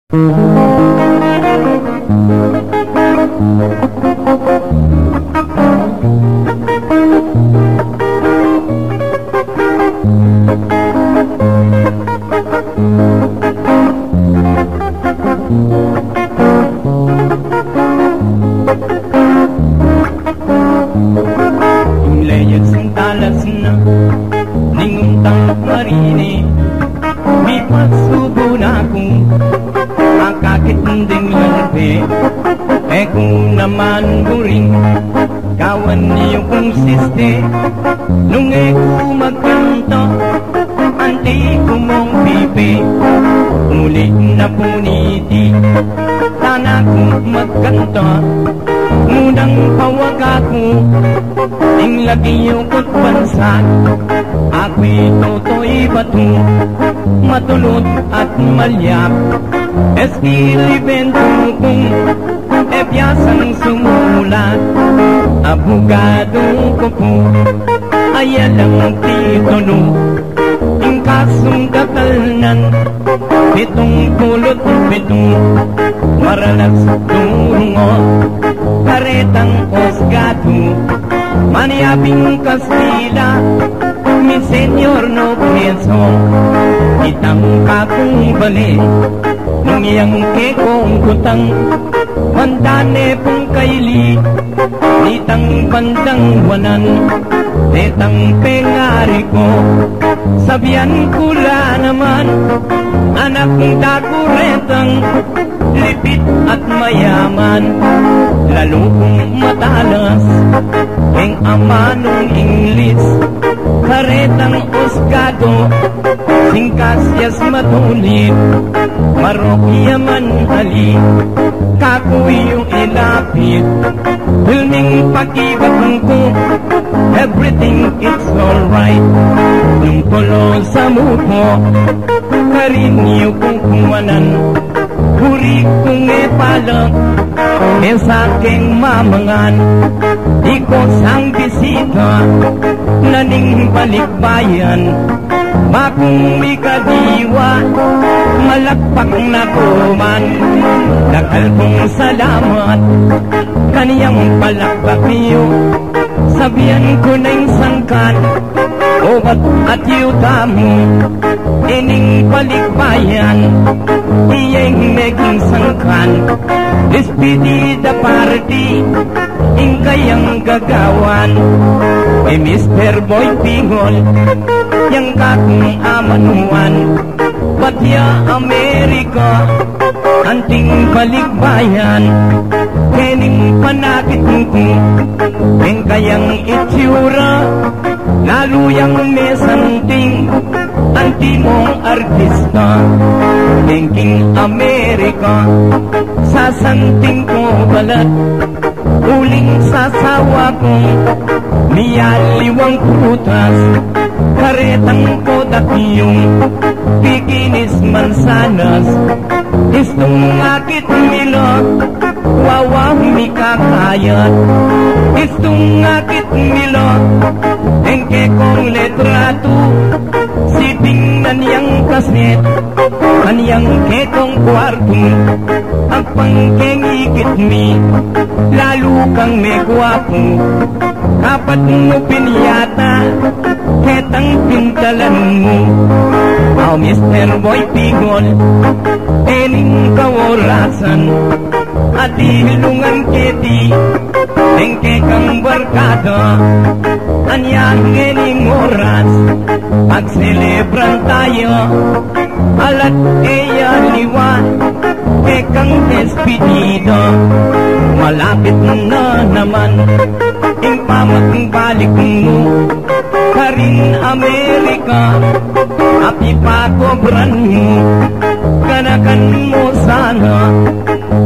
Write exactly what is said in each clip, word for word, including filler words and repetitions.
Ing layas ning talas na ning untang marini, mipasubu na ku, akakit ding lalbe, e ku naman buring, gawan yu kung siste, nung e ku magkanta, anti ku mung pipi, muli na pu niti, tana ku magkanta, ngunang pawaga ku, ing lagyu ku't bansa, aku i Totoy Batu, matulut at malyap, eskil i bendu kung, e biasang sumulat, abugadu ku pu, ayalang titulu, ing kasung katalnan, pitung pulu't pitu, maralas durungu, karetang usgadu, manyabing Kastila, mi senyor no preso, itang kakung bale, nung yang kekong kutang, manda ne pung kaili, nitang bandang wanan, detang pengari ku, sabian ku la naman, anak da ku retang lipit at mayaman, lalu kung matalas, keng amanung Inglis, karetang usgadu, singkas yas matulid, marok ya man ali, kaku yu ilapit, filming pakibat ku, everything it's alright. Nung polo samu ku, karin yu kukuanan, buri kung e pala, e sa keng mamangan, iko sang bisita, na ning balikbayan, bakung mikadiwa, malakpak na ku man, dakal kung salamat, kanyang palakpak yu, sabian ku na ing sangkan, obat at yu tamu, ining balikbayan, iyeng meging sangkan, despedida party, ing kayang gagawan, e Mister Boy Bingol, yang kakung amanuan, bat ya Amerika, anting balikbayan, kening panakit ku, ing kayang itsura, lalu yang mesanting, antimong artista, king Amerika, sasanting ku balat, uling sasawa ku, miyaliwang prutas, karetang Kodak yung, bikinis mansanas, istung akit mila, wawa mikakayat, istung akit mila, ing kekong letratu, siping na niyang kaset, anyang kekong kwartu, agpang keng ikit mi, lalu kang megwapu, kapat mu pin yata, ketang pintalan mu. Aw, Mister Boy Bingol, ening kaorasan, atilungan keti, ing kekang barkada, anyang ening oras, pagselebran taya, alat e ya liwa, kekang despedida, malapit na naman, ing pamagbalik mu, karin Amerika, api pakobran mu, ganakan mu sana,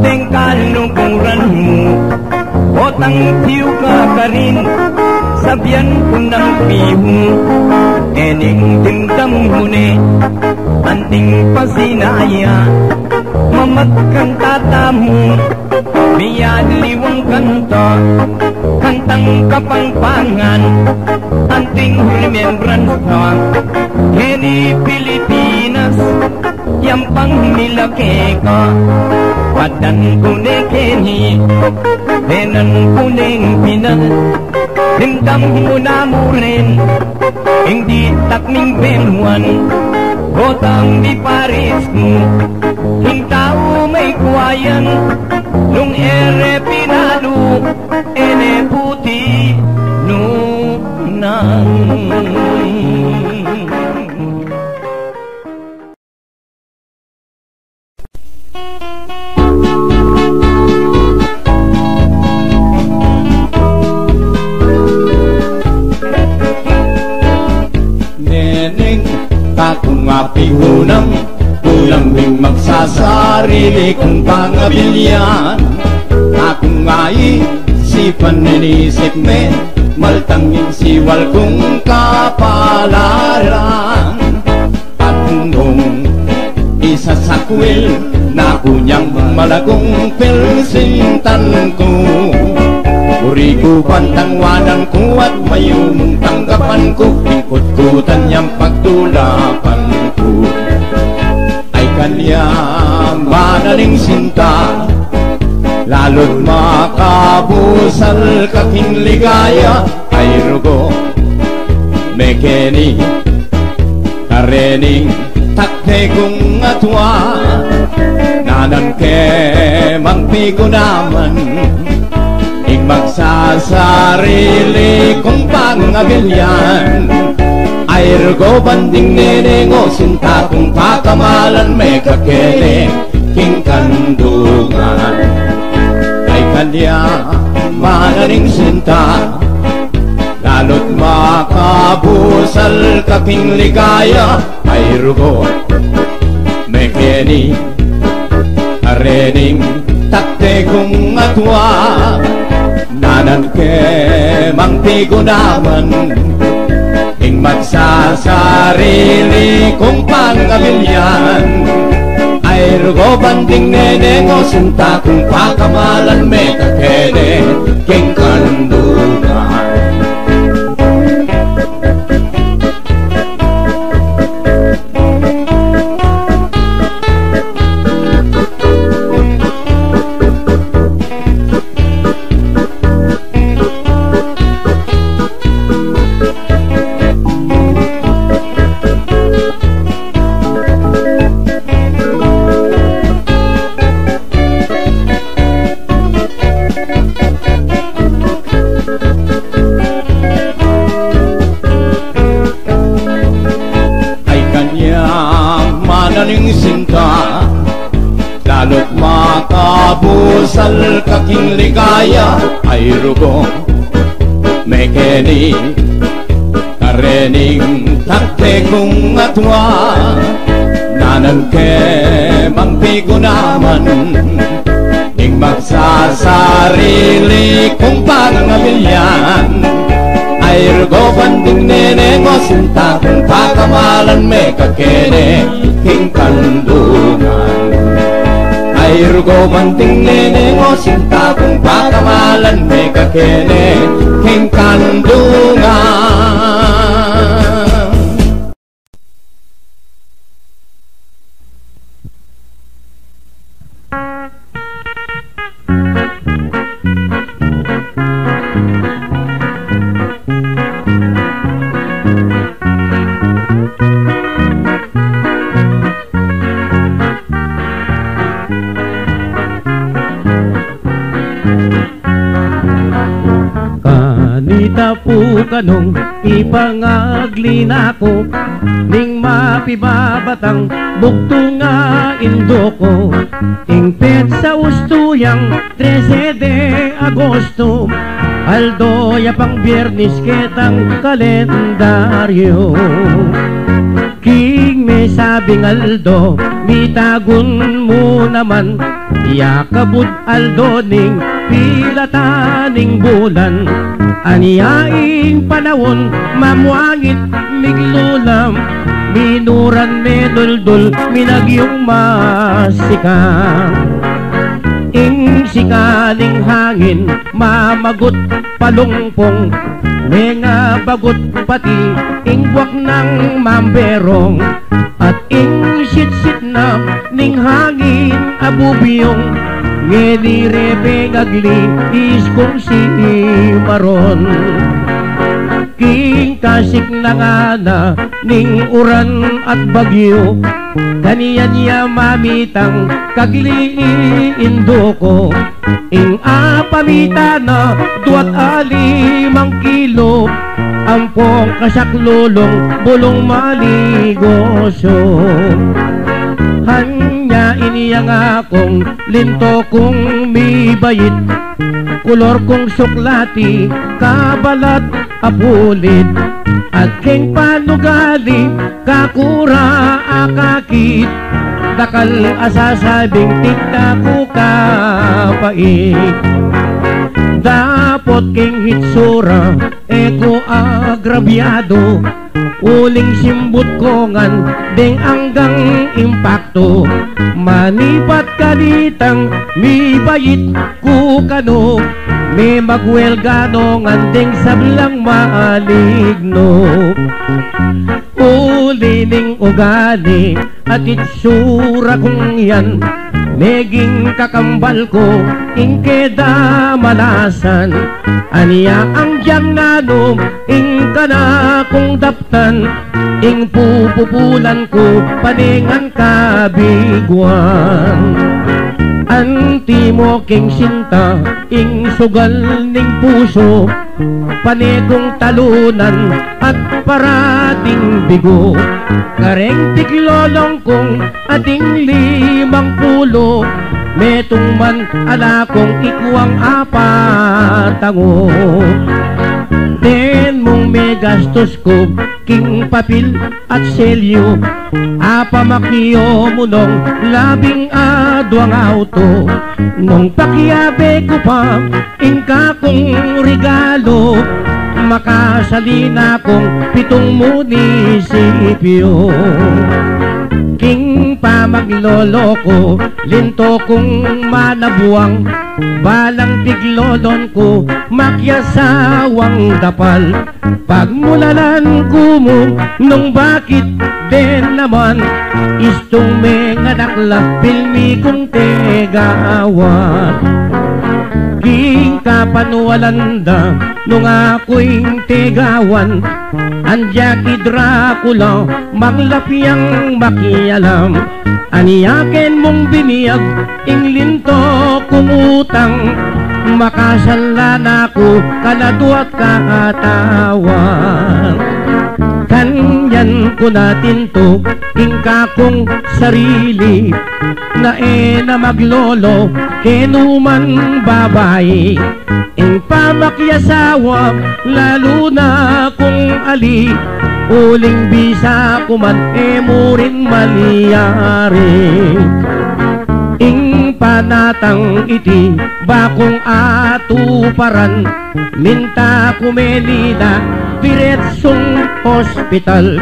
deng kaluguran mu, otang piu ka karin, sabian ku nang piu, ening dimdam mu ne, anting pasinaya, mamagkanta tamu, miyaliwang kanta, kantang Kapampangan, anting remembrance na, keni Pilipinas, Yang pang milake ka, padan ku ne keni, denan ku neng pinal, dimdam mu na mu rin, ing ditak ning beluan, gotang di paris mu, ing tau me kuayan, nung e re pinalu, e ne puti, nu nang. Neneng, takung api kunang, kunang ming magsasarili kung pangabilyan. Takung aisipan inisip me, maltang ing siwal kung kapalaran. At nung isasakwil na kunyang malagung pilsintan ku, uri ku pantangwanan ku at mayumung tanggapan ku, ing kutkutan yang pagtulapan ku. Ay kanya mananing sinta, lalu't makabusal ka king ligaya, ay rugo, mekeni, karening takte kung atwa, nanan ke mang pigunaman, ing magsasarili kung pangabilyan. Ay rugo banding neneng o sinta kung pakamalan me kakene king kandungan. Ay kanya mananing sinta, lalu't makabusal ka king ligaya, ay rugo, mekeni, karening takte kung atwa, nanan ke mang pigunaman, ing magsasarili kung pangabilyan. Ay rugo banding neneng o sinta kung pakamalan me kakene king kandungan. Ay kanya mananing sinta, lalu't makabusal ka king ligaya, ay rugo, mekeni, karening takte kung atwa, nanan ke mang pigunaman, ing magsasarili kung pangabilyan. Ay rugo banding neneng o sinta kung pakamalan me kakene king kandungan. Ay rugo banding neneng o sinta kung pakamalan me kakene king kandungan. Kanita pu kanung ipangagli na ku, ning mapibabatang bugtung a indu ku, ing petsa ustu yang trese de Agosto, aldo ya pang Biernis ketang kalendaryo. King mesabing aldo, mitagun mu naman, ya kabud aldo ning pilatan ning bulan. Anya ing panaun mamwangit, miglulam, minuran, menuldul, minagyung masikam. Ing sika ning hangin mamagut, palungpung, mengabagut, pati ing buak nang mamberong. At ing sitsit na ning hangin a bubyung, ngeni re pengagli is kung simaron. King kasik na ngana ning uran at bagyu, kanyan ya mamitang kagli indu ku. Ing apamitan na dua't alimang kilo, ampong kasaklulung bulung maligoso. Hanya inyang akung linto kung mibait, kulor kung suklati, kabalat a pulid, at keng panugali, kakura akakit, dakal a sasabing tigna ku kapait. Dapot keng hitsura, e ku agrabyadu, uling simbut ku ngan deng anggang impaktu, manibat kanitang mibait ku kanu, me magwelga no ngan deng sablang malignu. Uli ning ugali at itsura kung yan, meging kakambal ku ing keda malasan. Anya ang dyang nanum ing kanakung daptan, ing pupupulan ku pane ngan kabiguan. Antimo keng sinta ing sugal ning pusu, pane kung talunan at parating bigu. Kareng tiglolong kung ating limang pulu, metung man ala kung ikwang apat tangu. Den mung megastus ku king papil at selyu, apamakyo mu nung labing aduang auto. Nung pakyabe ku pa ing kakung regalu, makasali na kung pitung munisipyu. King pamaglolo ku, linto kung manabuang, balang tiglolon ku, makyasawang dapal. Pagmulalan ku mu nung bakit den naman, istung menganak la pilmi kung tegawan. King kapanwalan da nung aku ing tegawan, andya ki Dracula, manglapyang makialam. Anya ken mung binyag ing linto kung utang, makasanla na ku kaladua't katawan. Kanyan ku na tintu ing kakung sarili, na e na maglolo kenu man babai. Ing pamakyasawa, lalu na kung ali, uling bisa ku man e mu rin malyari. Ing panatang iti bakung atuparan, minta ku Manila, diretsung hospital.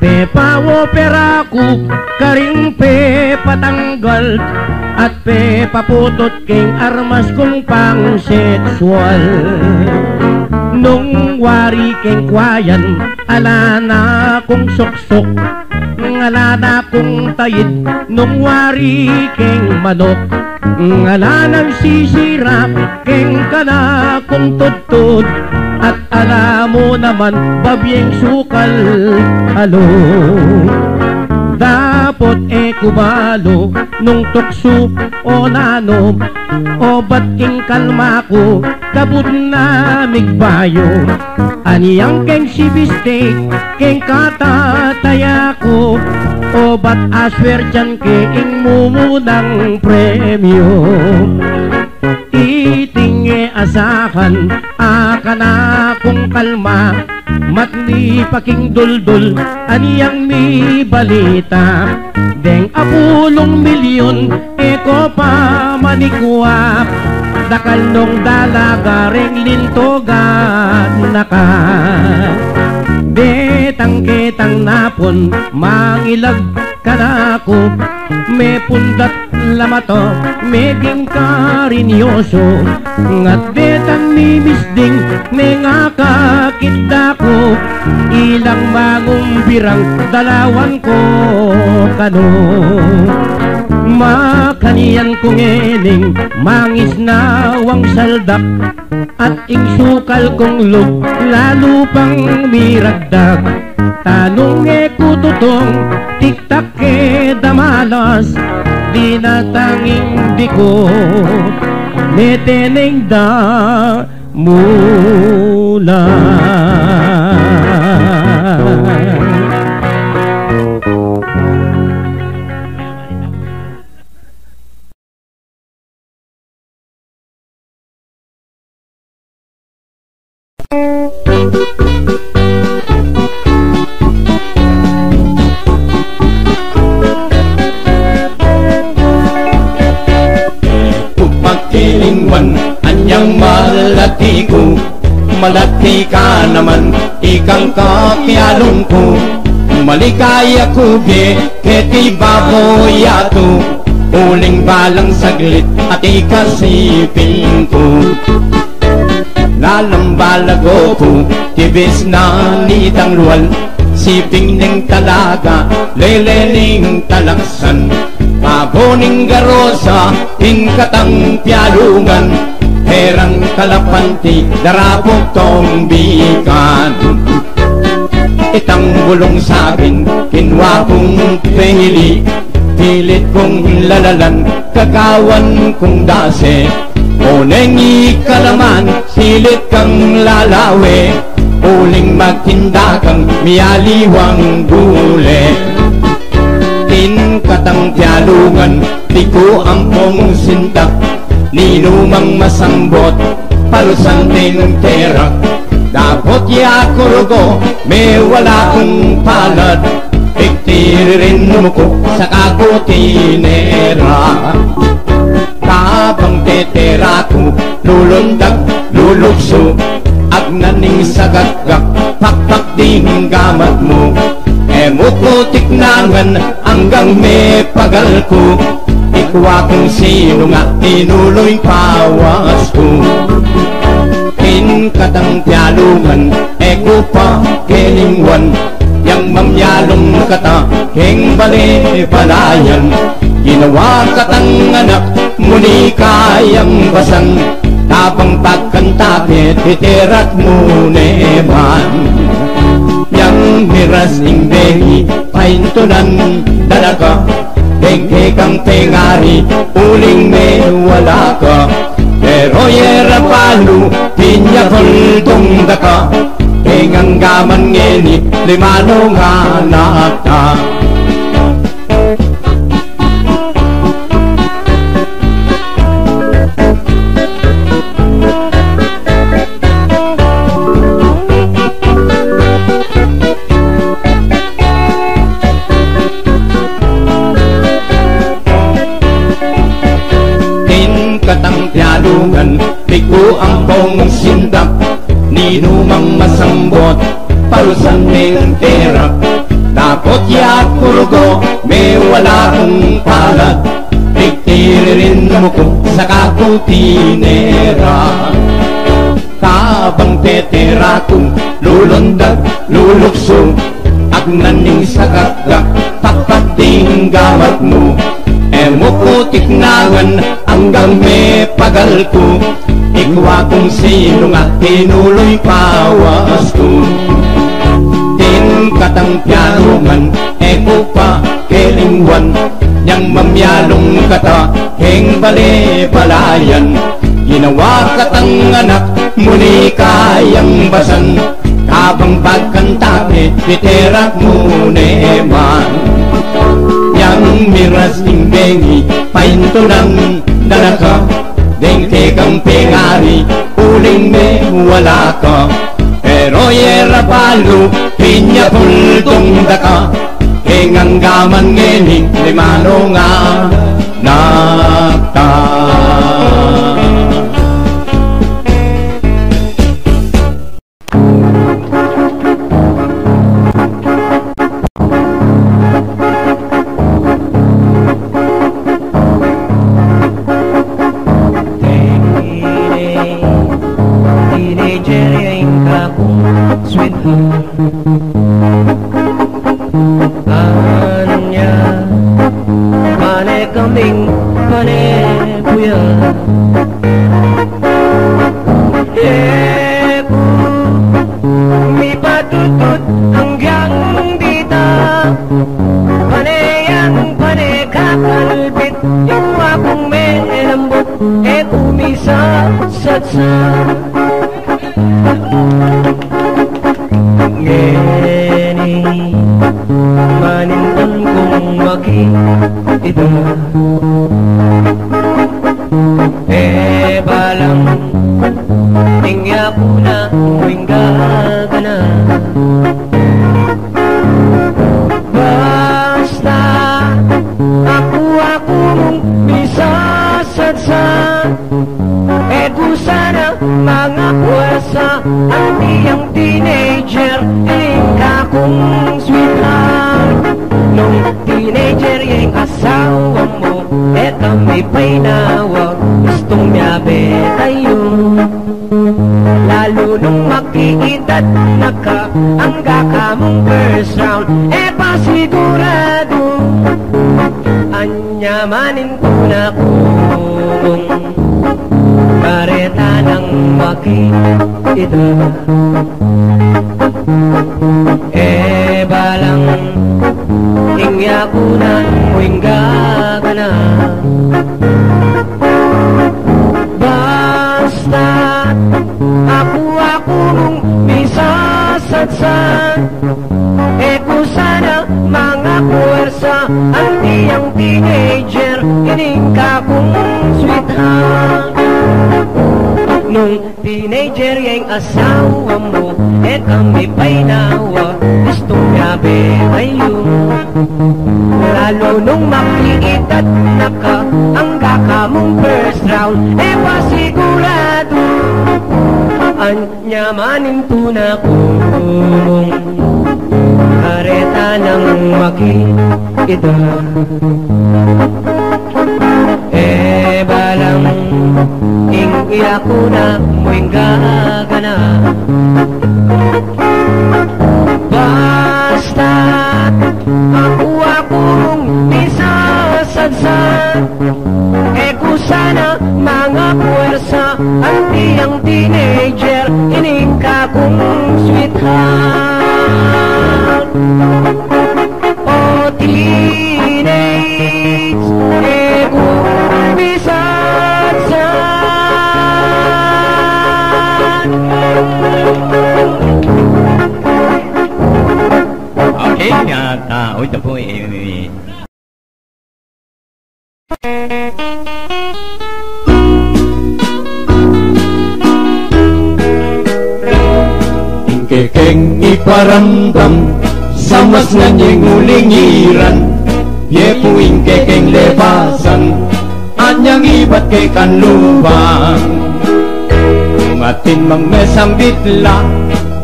Pepaopera ku karing pepatanggal at pepaputut keng armas kung pangseksual. Nung wari keng kwayan, ala na kung suksuk, ala na kung taid, nung wari keng manuk, ala nang sisira keng kanakung tudtud, at ala mu naman babyeng sukal alu. Dapot e ku balu nung tuksu o nanu, obat ing kalma ku kabud na migbayu. Anyang keng sibistik keng katataya ku, obat aswertian ke ing mumunang premyu. Iting e asahan a kanakung kalma, matni pa king duldul anyang mibalita. Deng apulung milyun e ko pa manikwak, dakal nung dalaga reng linto ganaka. Detang ketang napun mangilag kanaku, mepundat la mata, meging karinyosu. Ngat detang mimisding, mengakakit da ku, ilang mangumbirang dalawan ku kanu. Makanyan ku ngening mangisnawang saldak, at ing sukal kung lub lalu pang miragdag. Tanung e ku tutung tiktak ke damalas, binatang ing di ku meteneng damulan. Pagkilinguan, anyang malati ku, malati ka naman, ikang kakialung ku. Malikaya ku bie keti babo yatu, uling balang saglit at ikasiping ku. Lalang balago ku, tibis na nitang lual, siping ning talaga, lele ning talaksan. Babo ning garosa, ing katang pialungan, perang kalapanti, darapuk tong bikan. Itang bulung sabin, kinua kung pengili, pilit kung lalalan, kagawan kung dase. O neng ikalaman, pilit kang lalawe, uling magtinda kang mialiwang gule. Ing katang pialungan, di ku ampong sintak, ninumang masambot, palusan ning terak. Dapot ya ku rugo, mewala kung palad, pigtiririn mu ku, saka ku tinera. Kabang tetera ku, lulundag, luluksu, agnan ning sagakgak, pakpak ding gamat mu. E mu ku tiknangan anggang mepagal ku, ikua kung sinu nga tinuluy pawas ku. Ing katang pialungan, e ku pa kelinguan, yang mamialung kata keng bale balayan. Ginawa katang anak, muni kayang basan, kabang pagkanta ke, titerak mu neman. Yang miras ning bengi, paintunan da na ka, deng kekang pengari, uling mewala ka. Pero yera balu, pinya kultung da ka, keng anggaman ngeni, limanu nga anak ta. Ing katang pialungan, di ku ampong sintak, ninumang masambot, palusan ning terak. Dapot ya ku rugo, mewala kung palad, pigtiririn mu ku, saka ku tinera. Kabang tetera ku, lulundag, luluksu, agnan ning sagakgak, pakpak ding gamat mu. E mu ku tiknangan anggang mepagal ku, ikua kung sinu nga tinuluy pawas ku. Ing katang pialungan, e ku pa kelinguan, yang mamialung kata keng bale balayan. Ginawa katang anak, muni kayang basan, kabang pagkanta ke, titerak mu neman. Yang miras ning bengi, paintunan da na ka, deng kekang pengari, uling mewala ka. Pero yera balu, pinya kultung da ka, keng anggaman ngeni, limanu nga anak ta. Kuya, e ku mipatutut anggang dita, pane yang pane kakalbit, ing wa kung melambut, e ku misasatsa. Ngeni manintan kung makita, e balang ing yaku na mu ing gagana. Basta aku, aku mung misasadsa. E ku sana mangakuasa anti yang teenager, ing kakung sweetheart. Nung teenager ya ing asawa mu, e kami paynawa, gustung miyabe kayu. Lalu nung makiidad na ka, angga ka mung first round, e pasiguradu. Anya manintu na ku mung kareta nang makiidad. E balang ing yaku na mu ing gagana. Basta aku, aku mung misasadsa. E ku sana mangakuasa anti yang teenager, ining kakung sweetheart. Nung teenager ya ing asawa mu, e kami paynawa, gustung miyabe kayu. Lalu nung makiidad na ka, angga ka mung first round, e pasiguradu. Anya manintu na ku mung kareta nang makiidad. E balang ing yaku na mu ing gagana. Basta aku, aku mung misasadsa. E ku sana mangakuasa anti yang teenager, ining kakung sweetheart. O teenage, e ku misasadsa. Okay, at, ah, ito po, eh, Ing kekeng iparamdam, samas ngan yang ulingiran, ye pu ing kekeng lepasan, anyang ibat ke kanluban. Nung atin mang mesambit la,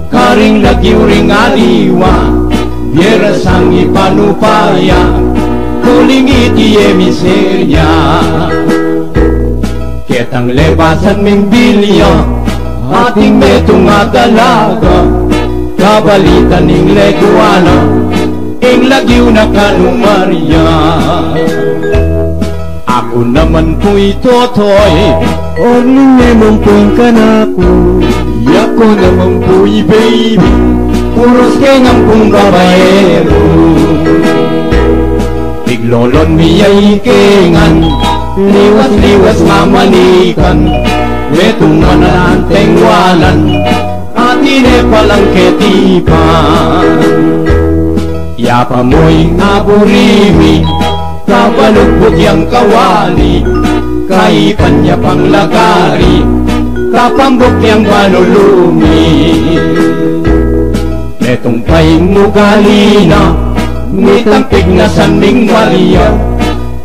karing lagyu ring aliwa, bie ra sang ipanupaya, uling iti e miserya. Ketang lepasan ming bilya, ating metung a dalaga, kabalitan ing legwa na, ing lagyu na kanu Maria. Aku naman pu'y Totoy, Orling naman pu'y kanaku, yaku naman pu'y Baby, puros keng ampung babaeru. Ing lolon mi ya i kengan, liwas-liwas mamanikan, metung mananteng wanan, atin e palang ketipan. Ya pa moy aburi mi, kapalugbut yang kawali, kaipan ya pang lagari, kapambuk yang balulumi. Metung pa ing ugali na, mitampik na san ming Maria,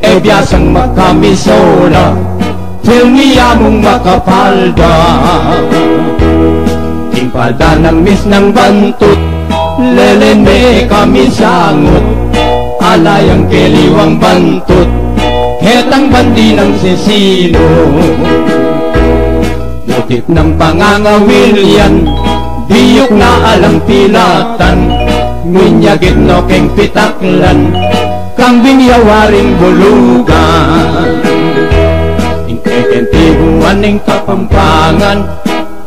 e biasang makamisola, til mi ya mung makapalda. Ing palda nang misnang bantut, lelen me kami sangut, ala yang keliwang bantut, ketang bandi nang sisinu. Mutip nang pangangawil yan, diyuk na alang pilatan, minyagit no keng pitaklan, kambing ya waring bulugan. Keng tibuan ning Kapampangan,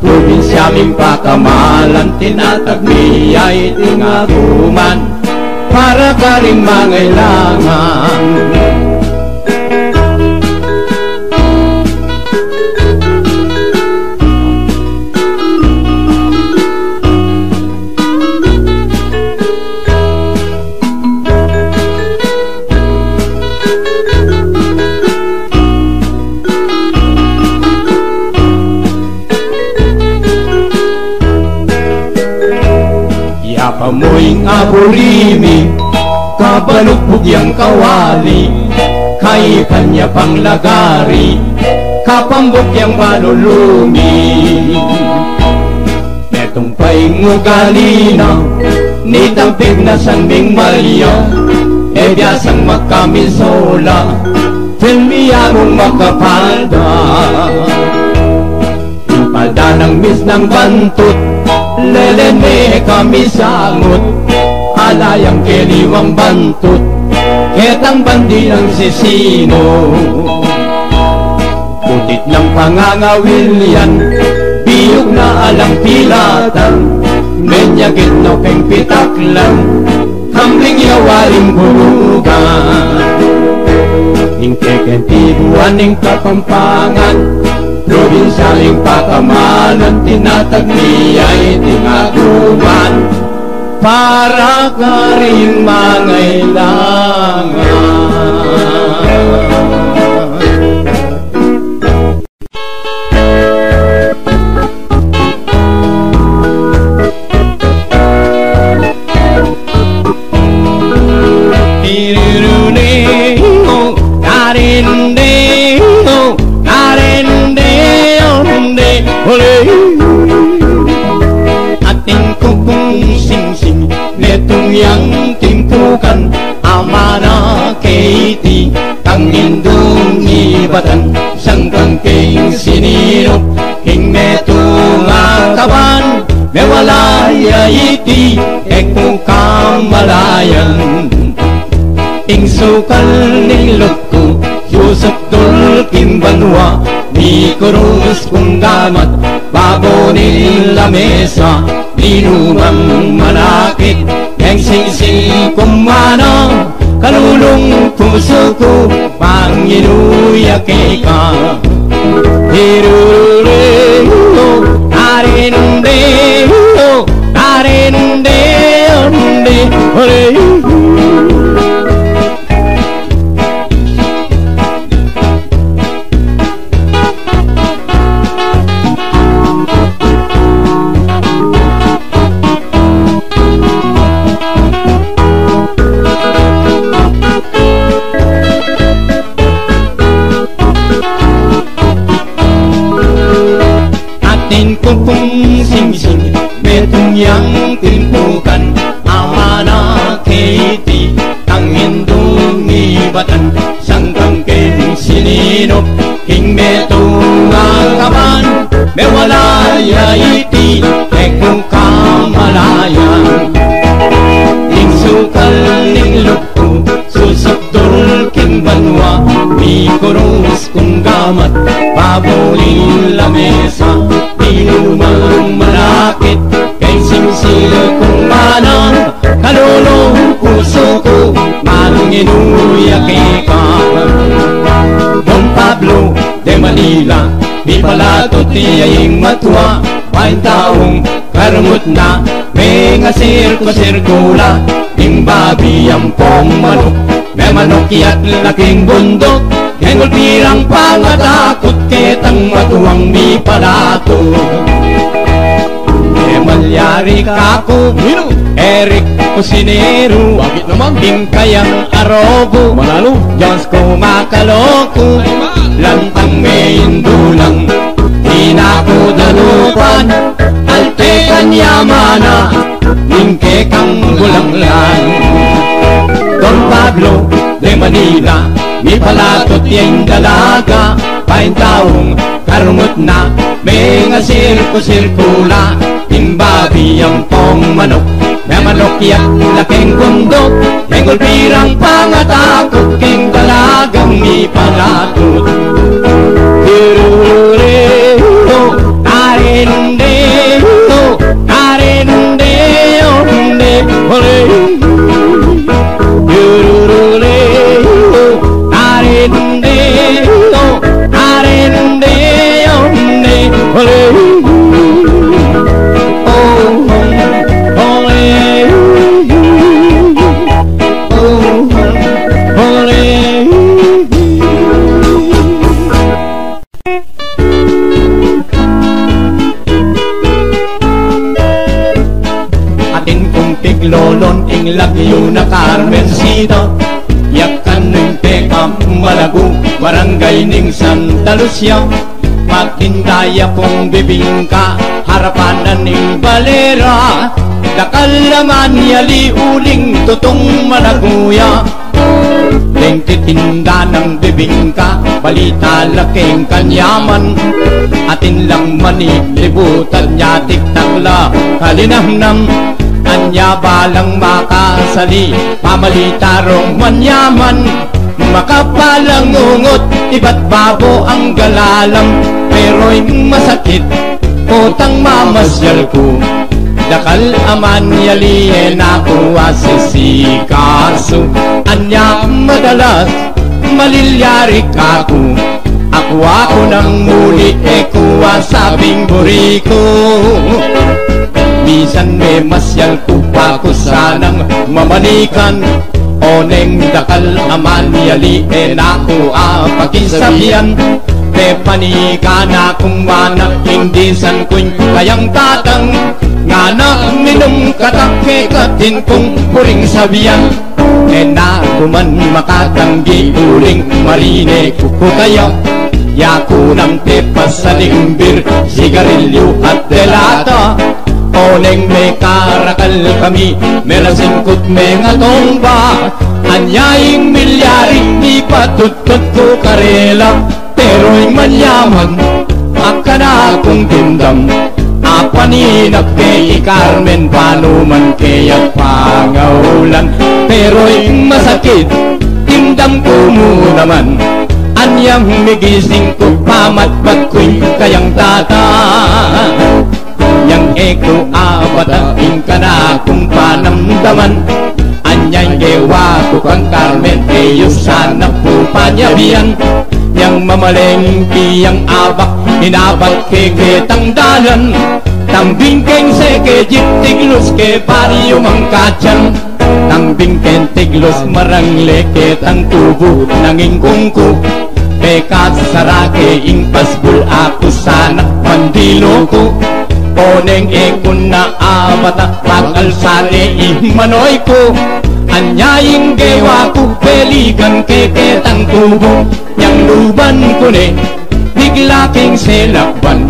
probinsya ming pakamalan, tinatag mi ya iting aguman para karing mangailangan. Yapa mu ing aburi mi, kabalukbuk yang kawali, kaipan ya pang lagari, kapambuk yang balulu mi. Metung pa ing ugali na, nitampik na San Ming Maria, e biasang magkamisola, filmi ya mung makapalda. Ing palda nang misnang bantut, lelen me kamisangut, ala yang keliwang bantut, ketang bandi nang sisino. Putit nang pangangawil yan, biyug na alang pilatan, menyagit no keng pitaklan, kamling ya waring bulugan. Ing kekeng tibuan ning Kapampangan, probinsya ning pakamalan, tinatag mi ya iting aguman para karing mangailangan. Atin kukung singsing, metung yang timpukan, amana ke iti, tang indung ibatan, sangkan keng sininup, ing metung a kaban, mewala ya iti, e ku kamalayan. Ing sukal ning lub ku, susukdul king banua, mikurus kung gamat, babo ning lamesa, ninumang manakit, mengsingsing kung mana, kalulung pusu ku, manginuya keka. Hirurure, o, narinde, o, narinde, onde, ore. Atin kukung singsing, metung yang timpukan, amana ke iti, tang indung ibatan, sangkan keng sininup, ing metung a kaban, mewala ya iti, e ku kamalayan. Ing sukal ning lub ku, susukdul king banua, mikurus kung gamat, babo ning lamesa, ninumang manakit, mengsingsing kung mana, kalulung pusu ku, manginuya keka. Don Pablo de Manila, mipalatut ya ing matua, paintaung karungut na, mengasirku-sirkula, ing babi ampong manuk, memanuk ya laking bunduk, e ngulpi rang pangatakut, ketang matuang mipalatut. E malyari kaku, ninu? Eric Cusinero. Bakit naman? Ing kayang arogu, mananu? Diyos ku, makaloku. Ay, ma. Lantang me indulang, di na ku danupan, alte kanyamana, ing kekang bulanglan. Don Pablo de Manila, mipalatut ya ing dalaga, paintaung karungut na, mengasirku-sirkula, ing babi ampong manuk, memanuk ya laking bunduk, e ngulpi rang pangatakut, king dalagang mipalatut. Kaining Santa Lucia, magtinda ya kung bibingka, harapan na ning balera. Dakal a manyali uling tutung malaguya. Deng titinda nang bibingka, balita la keng kanyaman. Atin lang manilibutan ya, tiktak la kalinamnam. Anya balang makasali, pamalita rong manyaman. Makapalang ungut, ibat babo ang galalam. Pero ing masakit, potang mamasyal ku. Dakal a manyali e na ku asisikasu. Anya madalas, malilyari kaku. Aku, aku nang muli e ku asabing buri ku. Misan memasyal ku pa ku sanang mamanikan. Oneng dakal a manyali e na ku apakisabian. Pepanikan na kung mana, ing disan ku'y kayang tatang. Ngana minum katak kekatin kung puring sabian. E na ku man makatanggi uling marine ku kaya. Ya ku nang pepasaling bir, sigarilyu at delata. Oneng mekarakal kami, melasing ku't mengatomba. Anya ing milyari, ipatutkut ku karela. Pero ing manyaman, akana kung dimdam. Apaninap ke i Carmen, panuman ke at pangaulan. Pero ing masakit, dimdam ku mu naman. Anyang migising ku, pamatbat ku'y kayang tata. Yang e ku abata ing kanakung panamdaman. Anyang gewa ku kang Carmen, e yu sana pu panyabian. Yang mamalengki yang abak, inabat ke ketang dalan. Tambing keng seke jip, tiglus ke baryu mangkachan. Tambing keng tiglus, marangle ketang tubu nang ingkung ku. Pekasara ke ing pasbul, aku sana pandilu ku. Oneng e ku na abata, pakalsane i manoy ku. Anya ing gewa ku, beligan ke ketang tubu. Yang luban ku ne, bigla keng selakban.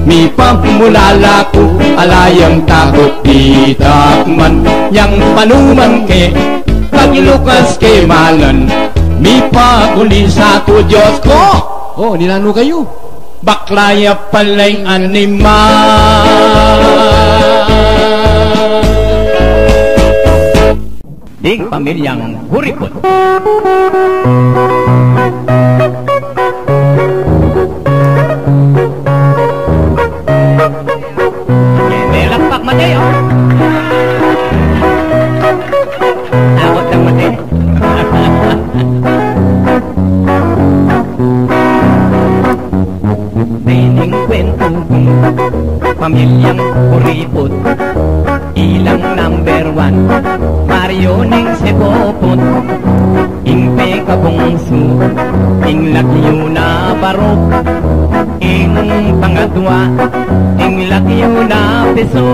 Mipamulala ku, ala yang takut ditak man. Yang panuman ke, paglukas ke malan. Mipagulisa ku, Dios ku. O, nilanu kayu. Bakla ya pala ing anima. Ding pamilyang Kuriput. Belakpak, Mateo. Takut lang, Mateo. Dening kwentu kung pamilyang Kuriput, ilang number one, baryo ning Sepopot. Ing pekabungsu, ing lagyu na Barok. Ing pangadwa, ing lagyu na Piso.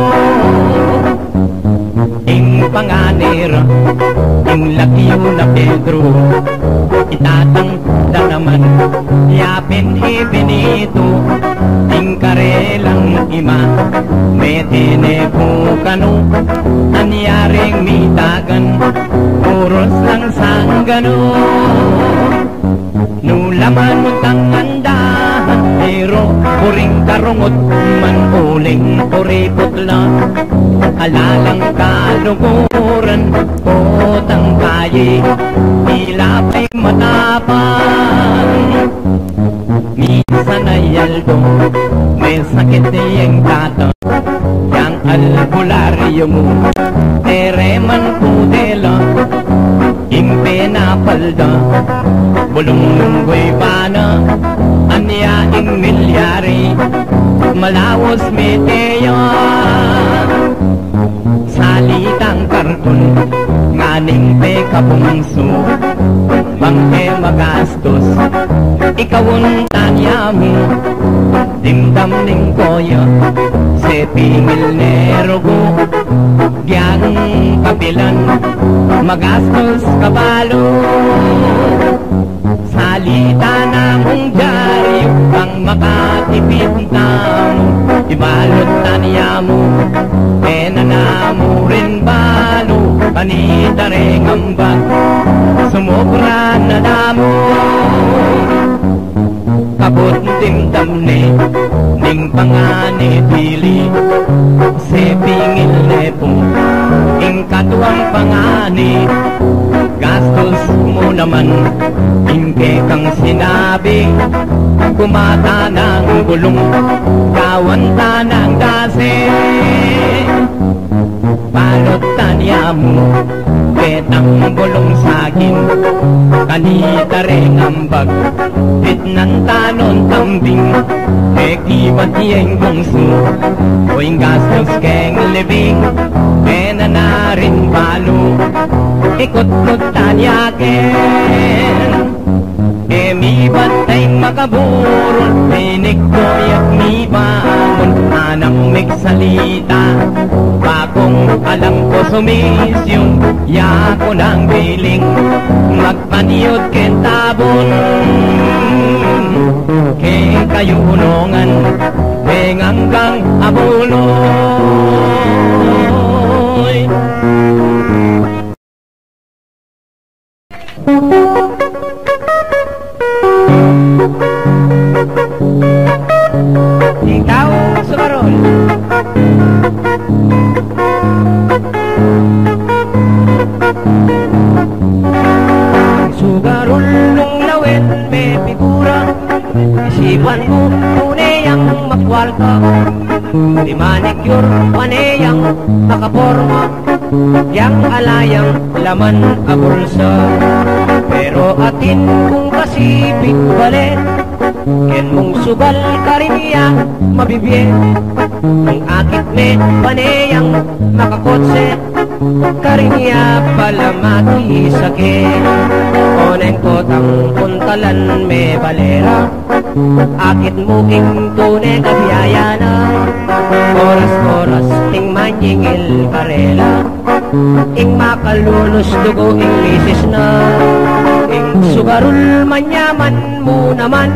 Ing panganera, ing lagyu na Pedro. I tatang da naman, ya pin i Benito. Ing karelang ima, mete ne pu kanu. Anya ring mitagan, puros lang sangganu. Nu la man munta ngan dahan, pero buring karungut man uling Kuriput la. Ala lang kaluguran, potang kayi, tila pa'y matapang. Minsan ay aldo, me sakit ing tata. Yang albularyo mu, tere man pudela. Ing penapalda, bulung nungguy bana. Anya ing milyari, malawas mete ya. Salitang karton, nganing pekabungsu, bang ke magastos, ikawun tanya mu. Dimdam ning koya, sepingil ne rugu, gyang kapilan, magastos kabalu. Salita na mu Makatipid tamu, ibalut tanya mu, e na namu rin balu, kanita reng ambag, sumobra na damu. Kabud dimdam ne ning pangani, bili se pingil ne pu ing katuang pangani. Gastus mu naman ing kekang sinabi, kumata nang bulung, gawan ta nang dasi. Balut tanya mu, ketang bulung saging, kanita reng ambag, itnan ta nong kambing. E ki bat yeng bungsu, o ing gastus keng libing, e na na rin balu, ikutkut tanya ken. E mibat tayng makaburul, minikto ya't mibangun, anang migsalita, bakung alang ko sumisyung, yaku nang biling, magpanyud keng tabun, keng kayunungan, keng anggang abuluy. Ikaw, sugarol. Sugarol nung lawen me figura, isipan mu, tune yang makwarta. Di manicure, pane yang makaporma. Yang ala yang laman a bulsa. Pero atin kung kasiping bale, ken mung sugal karin ya mabibie. Nung akit me pane yang makakotse, karin ya pala makisake. Oneng kotang puntalan me bale ra. Akit mu ing tune kabiayan na, oras-oras ting manyingil karela. Ing makalulus dugu ing misis na, ing sugarul manyaman mu naman.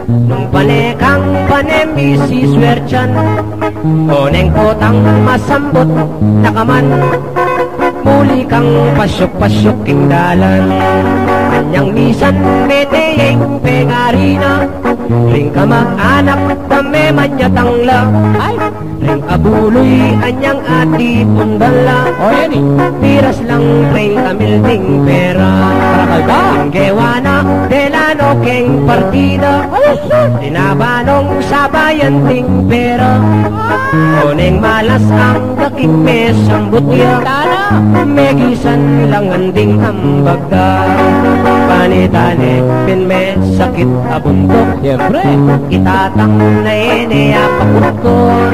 Nung pane kang pane misiswertian, oneng kotang masambut na ka man. Muli kang pasyuk-pasyuk king dalan. Anyang misan mete ya ing pengari na, ring kamag-anak da me manyatang la. Ay, ring abuluy anyang atipundan la. O, yan e. Piras lang ring kamilting pera. Karakal ka. Ing gewa na, dela no keng partida. Ay, sus! Di na ba nong sabayan ding pera? Oneng malas angga king mesambut ya. Tana! Megisan lang anding ambag da. Panitane pin mesakit a buntuk. Siyempre. Itatang na e ne ya pakutkut.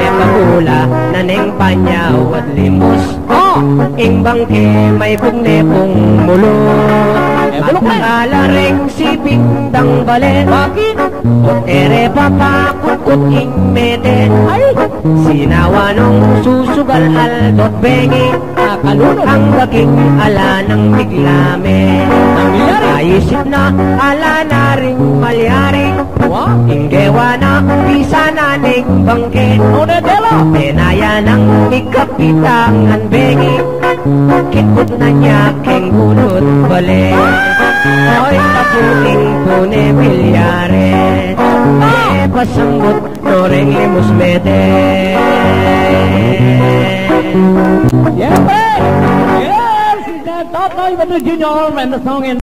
Mekabula na neng panyaw at limus. O! Ing bangke maibug ne pung muluk. E, buluk na. Ala reng siping dang bale. Bakit? Ot e re papakutkut ing mete. Ay! Sinawa nong susugal aldo't bengi. Kakalunok. Angga king ala nang bigla me. Nangyari? Aisip na ala na ring malyari. Wa? Ing gewa na, pisa na neng bangke. Nune dela? Penaya nang migkapitangan bengi. Kitkut na ne keng bulu't bale. Oy, taputing tune milyari. E pasambut no reng limus mete. Siyempre! Yes! It's the Totoy Padre Junior and the song and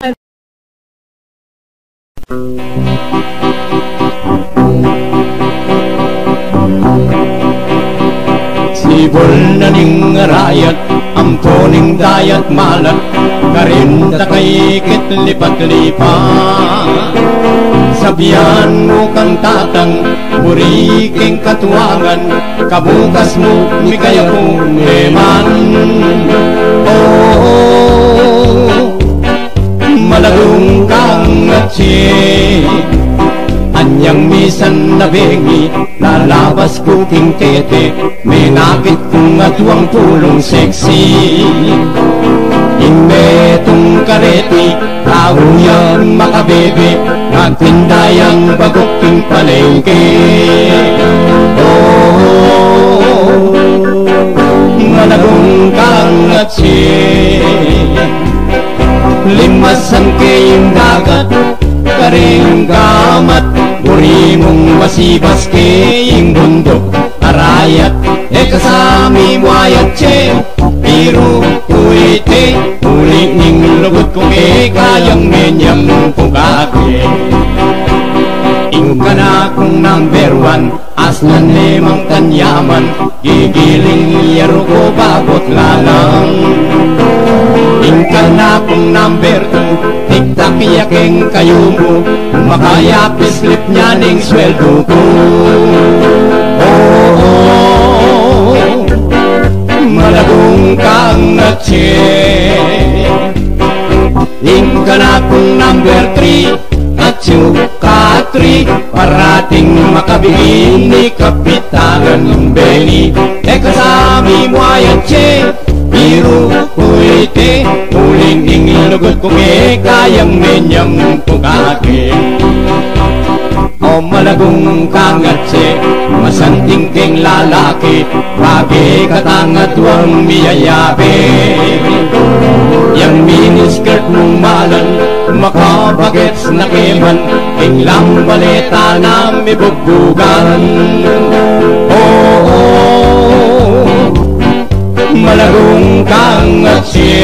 Sibul na ning arayat, ampo ning dayat malat, karin ta kaikit lipat-lipat. Sabian mu kang tatang, buri king katuangan, kabukas mu mikayaku ne man. O, maladung kang atsi, anyang misan na bengi, lalabas ku king tete, menakit kung atuang pulung seksi. Ing metung kareti, tau ya makabebe, nagtinda yang baguk king Ke, o, malagung kang atse. Limasan ke ing dagat, karing gamat, buri mung masibas ke ing bunduk, arayat, e ka sa mi mu ayatse. Biru ku iti, uli ning lugud ku keka yang menyam ku kake. Ing kanakung number one, aslan ne mang kanyaman, gigiling ya ruku bagut lalang. Ing kanakung number two, tiktak ya keng kayumu, makayapis lip nya ning sweldu ku. O, malagung kang atse. Ing kanakung number three, atsu ka three, parating makabini kapitangan Beni. E ka sa mi mu ayatse, biru ku iti, uling ing lugud ku keka yang menyam ku kake. O malagung kang atse, masanting keng lalaki, bage ka tang aduang miyayabe. Yang miniskirt mung malan, makabagets na ke man, ing lambaleta na mibugbugan. O, o, malagung kang atse.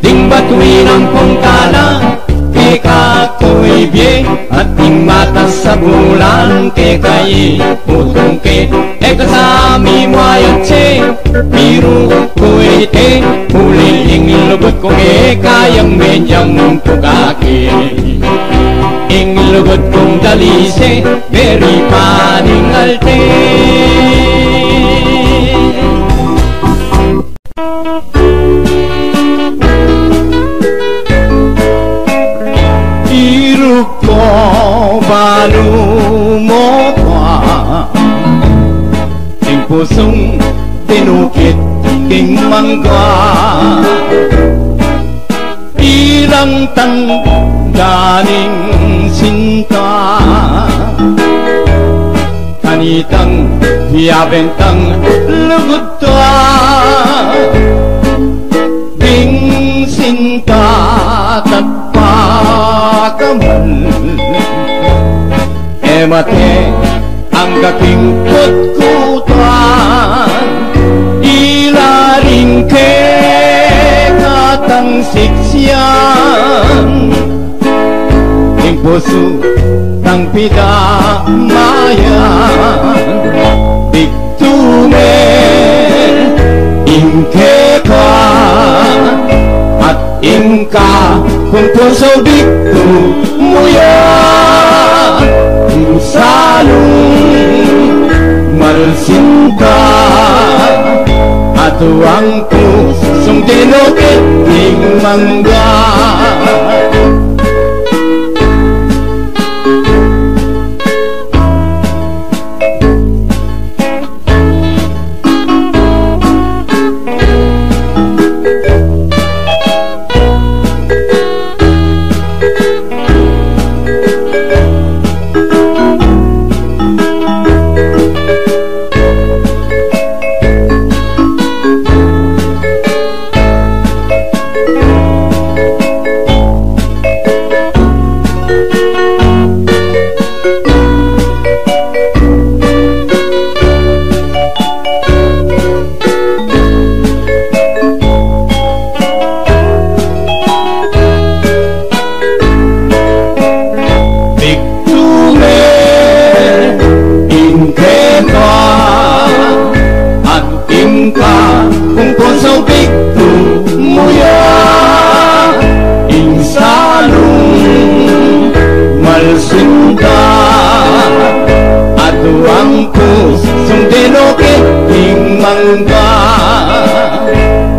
Ding batu inang pungtana, keka ku ibie, at ding mata sa bulan, keka iputung ke. E ka sa mi mu ayatse, biru ku iti, uling ing lugud ku keka yang menyam ku kake. Ing lugud kung dalise, beri pa ning alte. Iruk ko balu mo pa, ing pusung dinukit king mangga. Ilang tanda ning sinta, kanitang biyabentang lugud ta. Ding sinta tatpakamal, e mate angga king kutkutan, ila ring kekatang siksian. Ing pusu tang pidamayan, bigtu me ing keka, at ing kakung pusu bigtu mu ya. Ing salung malsinta, aduang pusung dinukit king mangga. Bigtu me ing keka, at ing kakung pusu bigtu mu ya. Ing salung malsinta, aduang pusung dinukit king mangga.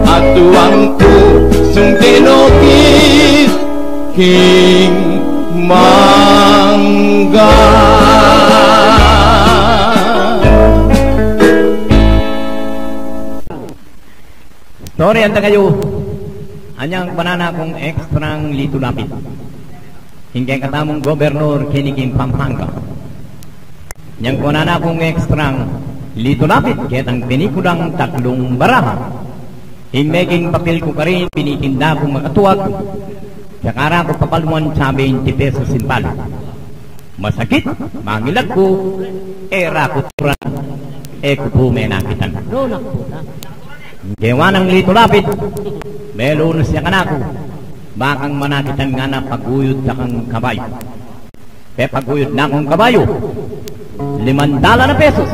Aduang pusung dinukit king mangga. Sorry, anda kayu. Anyang panana kung extrang litu lapit. Ing kekatamung gobernor keni king Pampanga. Nyang kunan na kung extrang Lito Lapid ketang pelikulang Tatlung Baraha. Ing meging papel ku karin, pinitinda kung makatuag, saka ra ku papaluan sa twenty pesos ing palu. Masakit, mangilag ku, e ra ku turan, e ku pu menakitan. Gewa nang Lito Lapid, melunus ya kanaku, bakang manakitan ngana paguyud da kang kabayu. Pepaguyud na kung kabayu, limang dalan na pesos.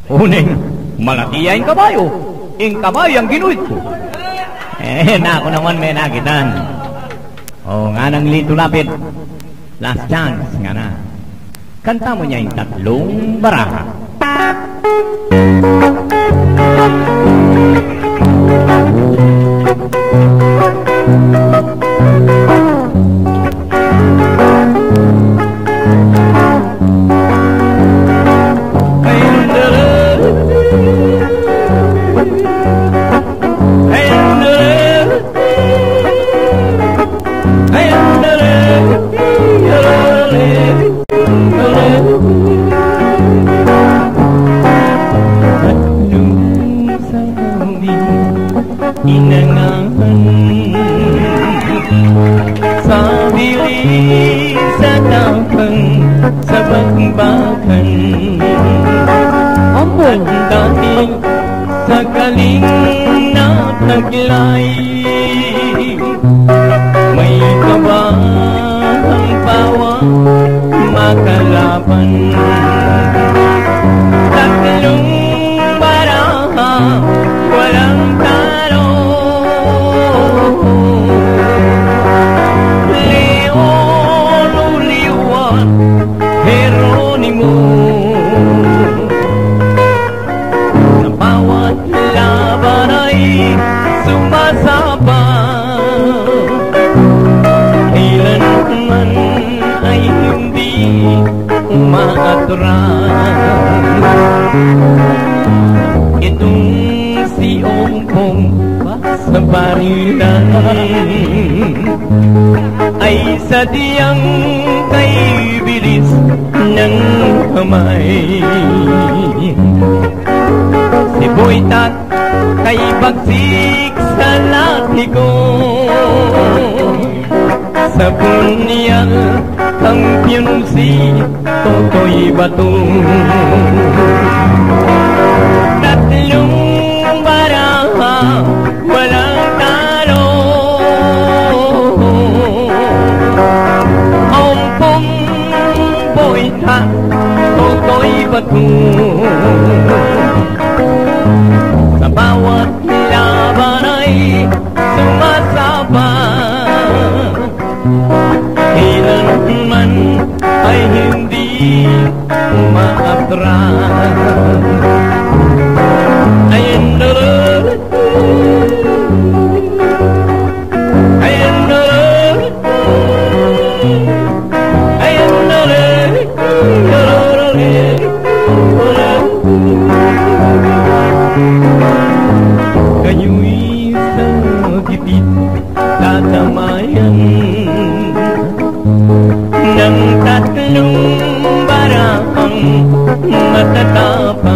Uling malati ya ing kabayu, ing kabayu yang ginuyud ku. E, naku naman menakitan. O, nganang Lito Lapid, last chance ngana. Kanta mu ne ing Tatlung Baraha. Inangan sa bilis at tapang sa bakbakan. Opo. At dahil sakaling nataglay, may kaba ang bawat makalaban. Tatlung baraha, walang talo. Leon, Uliwa, Jeronimo. Sa bawat laban ay sumasabak, kailanman ay hindi umaatras. Itong si Ompong sa barilan ay sadyang kay bilis ng kamay. Si Boytat kay bagsik sa latigo. Sa punyal, kampiyon si Totoy Bato. Tatlung baraha, walang talo. Ompong, Boytat, Totoy Bato. Sa bawat laban ay sumasabak, kailanman ay hindi umaatras. Ay, andala. Ay, andala. Ay, andala. Kayu'y sa gipit tatamayan ng tatlung barahang matatapang.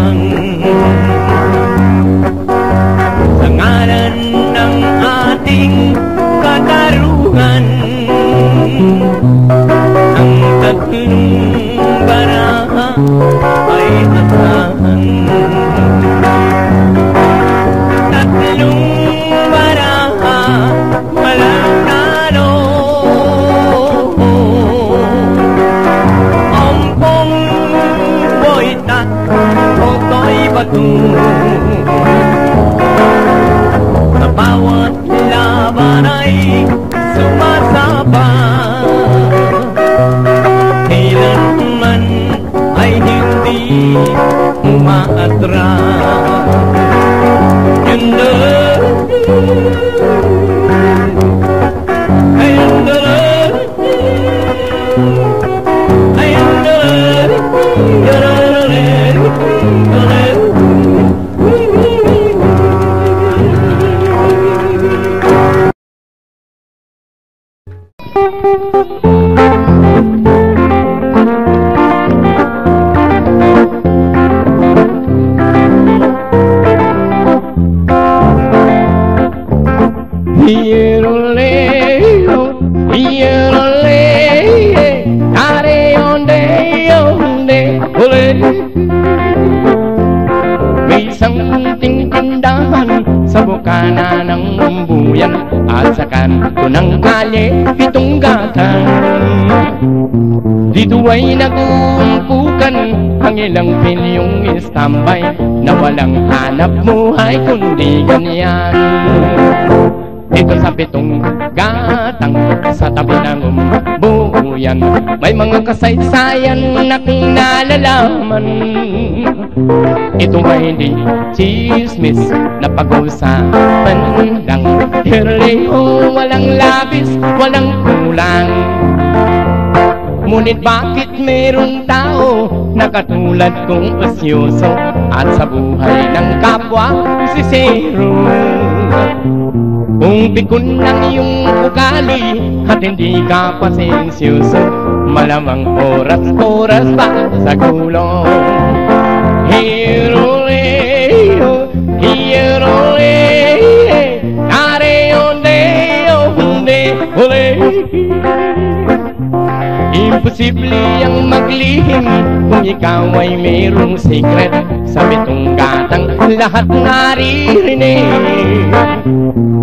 Nanang buyan at sa kanto ng kalye, pitung gatang. Dito ay nag-uumpukan ang ilang pilyong istambay na walang hanap buhay kundi ganyan. Dito sa pitung gatang, sa tabi ng umbuyan, may mga kasaysayan na aking nalalaman. Ito ay hindi tsismis na pag-uusapan lang. Hirliho, walang labis, walang kulang. Ngunit bakit merong tao na katulad kong osyoso at sa buhay ng kapwa sisero? Kung pikun ang iyong ugali at hindi ka pasensyoso, malamang oras-oras pa sa gulo. Hiruleo, hiruleo, are onde, onde, ole. Imposible ang maglihim kung ikaw ay mayroong secret. Sa pitung gatang lahat naririnig.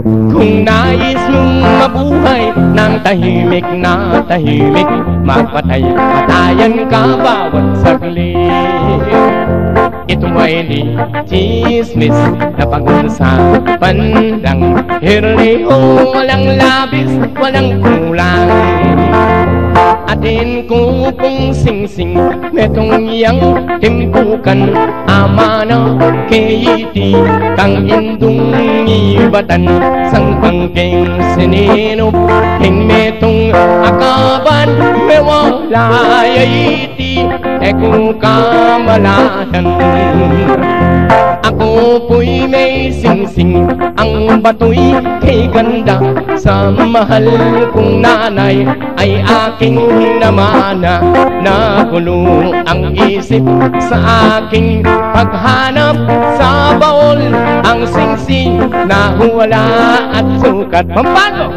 Kung nais mong mabuhay ng tahimik na tahimik, magpatay-patayan ka bawat saglit. Ito ay di tsismis na pag-uusapan lang. Hirliho, walang labis, walang kulang. Atin ko pong singsing, metung yang timpukan, amana ke iti kang indung ibatan, sang bangkeng sininup ing metung akaban, mewala ya iti e ku kamalanan. Aku pu'y mesingsing, ang batu'y kay ganda, sa mahal kung nanay ay aking namana. Nagulo ang isip sa aking paghanap, sa baul ang singsing na wala at sukat. Pampano?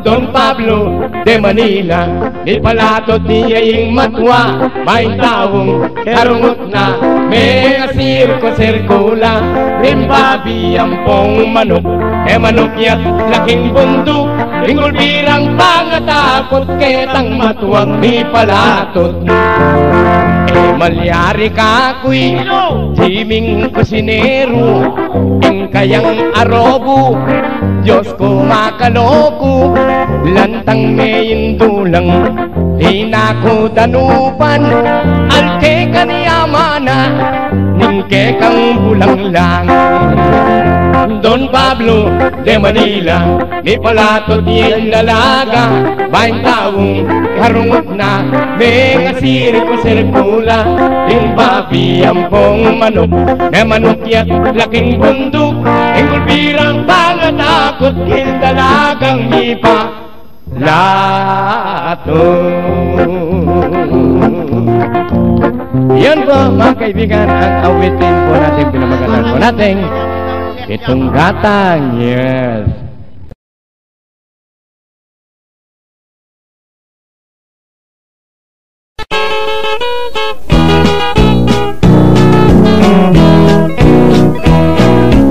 Don Pablo de Manila, mipalatot ya ing matwa, maing taung karungut na, mengasirku-sirkula, ring babi ampong manuk, e manuk ya't laking bunduk, ing gulpi rang pangatakut, ketang matuang mipalatot. E malyari kaku i Jiming kusineru, ing kayang arobu, Dios ku, makaloku, lantang me ing dulang, di na ku danupan, alke kang amana, ning kekang bulang lang. Don Pablo de Manila, mipalatot ya ing dalaga, baing taung karungut na, mengasirku-sirkula, ing babi ampong manuk, e manuk ya't laking bunduk, ing gulpi rang pangatakut, king dalagang mipalatot. Yan po, mga kaibigan, ang awitin po natin, pinamagatan po natin, Pitung Gatang. Yes.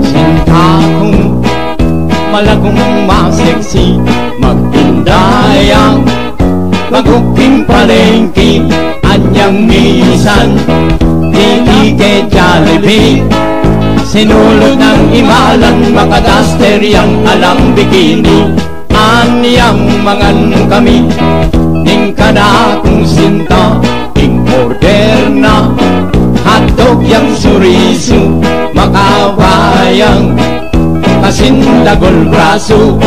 Sinta ku, malagung, maseksi, magpindayang, maguking palengki, anyang misan, titi ke Jollibee, sinulud nang imalan, makadaster yang alang bikini. Anyang mangan kami, ning kanakung sinta, ing order na, hotdog yang surisu, makabayang, kasindagul brasu,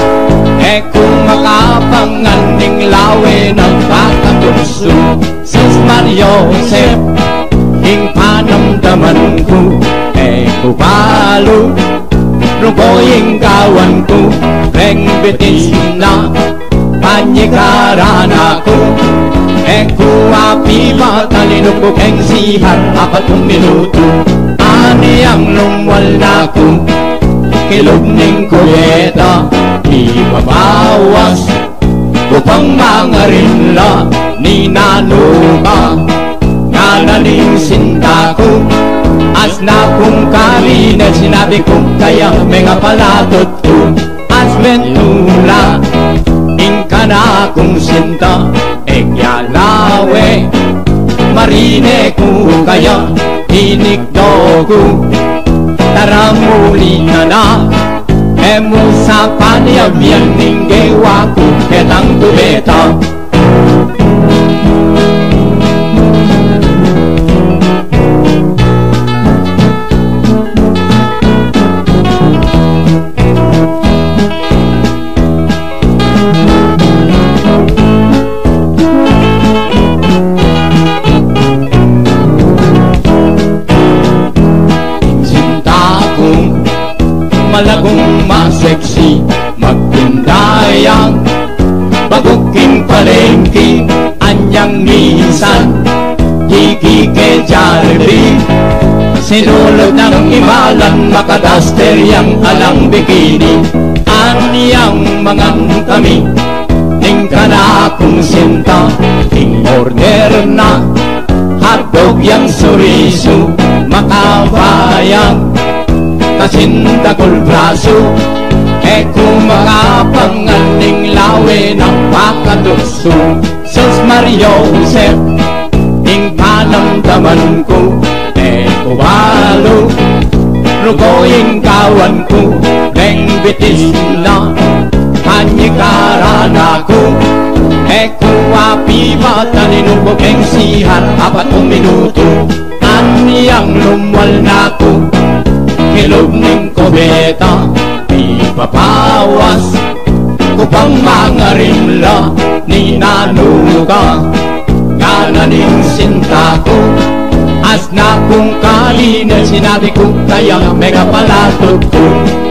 e ku makapangan, ning lawe nang kakatunsu. Sus Maria Josep, ing panamdaman ku, e ku balu, rugo ing gawan ku, reng bitis na, panyikaran na ku, e ku api batalinuk ku keng sihan, apat ku minutu, anyang lumwal na ku, kilub ning kubeta, ibabawas, upang mangarinla, ninanu ka, ngana ning sinta ku, asna kung kami ne sina Di ku kaya mengapalatud ku, asbentula, ing kanakung sinta, e kya lawe, marine ku kaya, tinikdo ku, taramuli na na, e mu sa paniabian ning gewa ku, ketang tubeta. Sinta ku, malagung maseksi, magtindayang, baguk king palengki, anyang misan, kiki ke Jollibee, sinulud nang imalan, makaduster yang alang bikini, anyang mangan kami, ning kanakung sinta, king order na, hotdog yang surisu, makabayang, kasinta kul brasu, e ku makapangan ning lawe nang pakatuksu. Sus Maria Josep, ing panamdaman ku, e ku balu, rugo ing gawan ku, deng bitis na, panyikaran na ku, e ku apibatan, inubo keng sihar, apat ku minutu, anyang lumwal na ku, kilub ning kubeta, ipapawas ku pang mangarimla, ninanu ka, ngana ning sinta ku, asna kung kanina, sinabi ku kaya mengapalatud ku,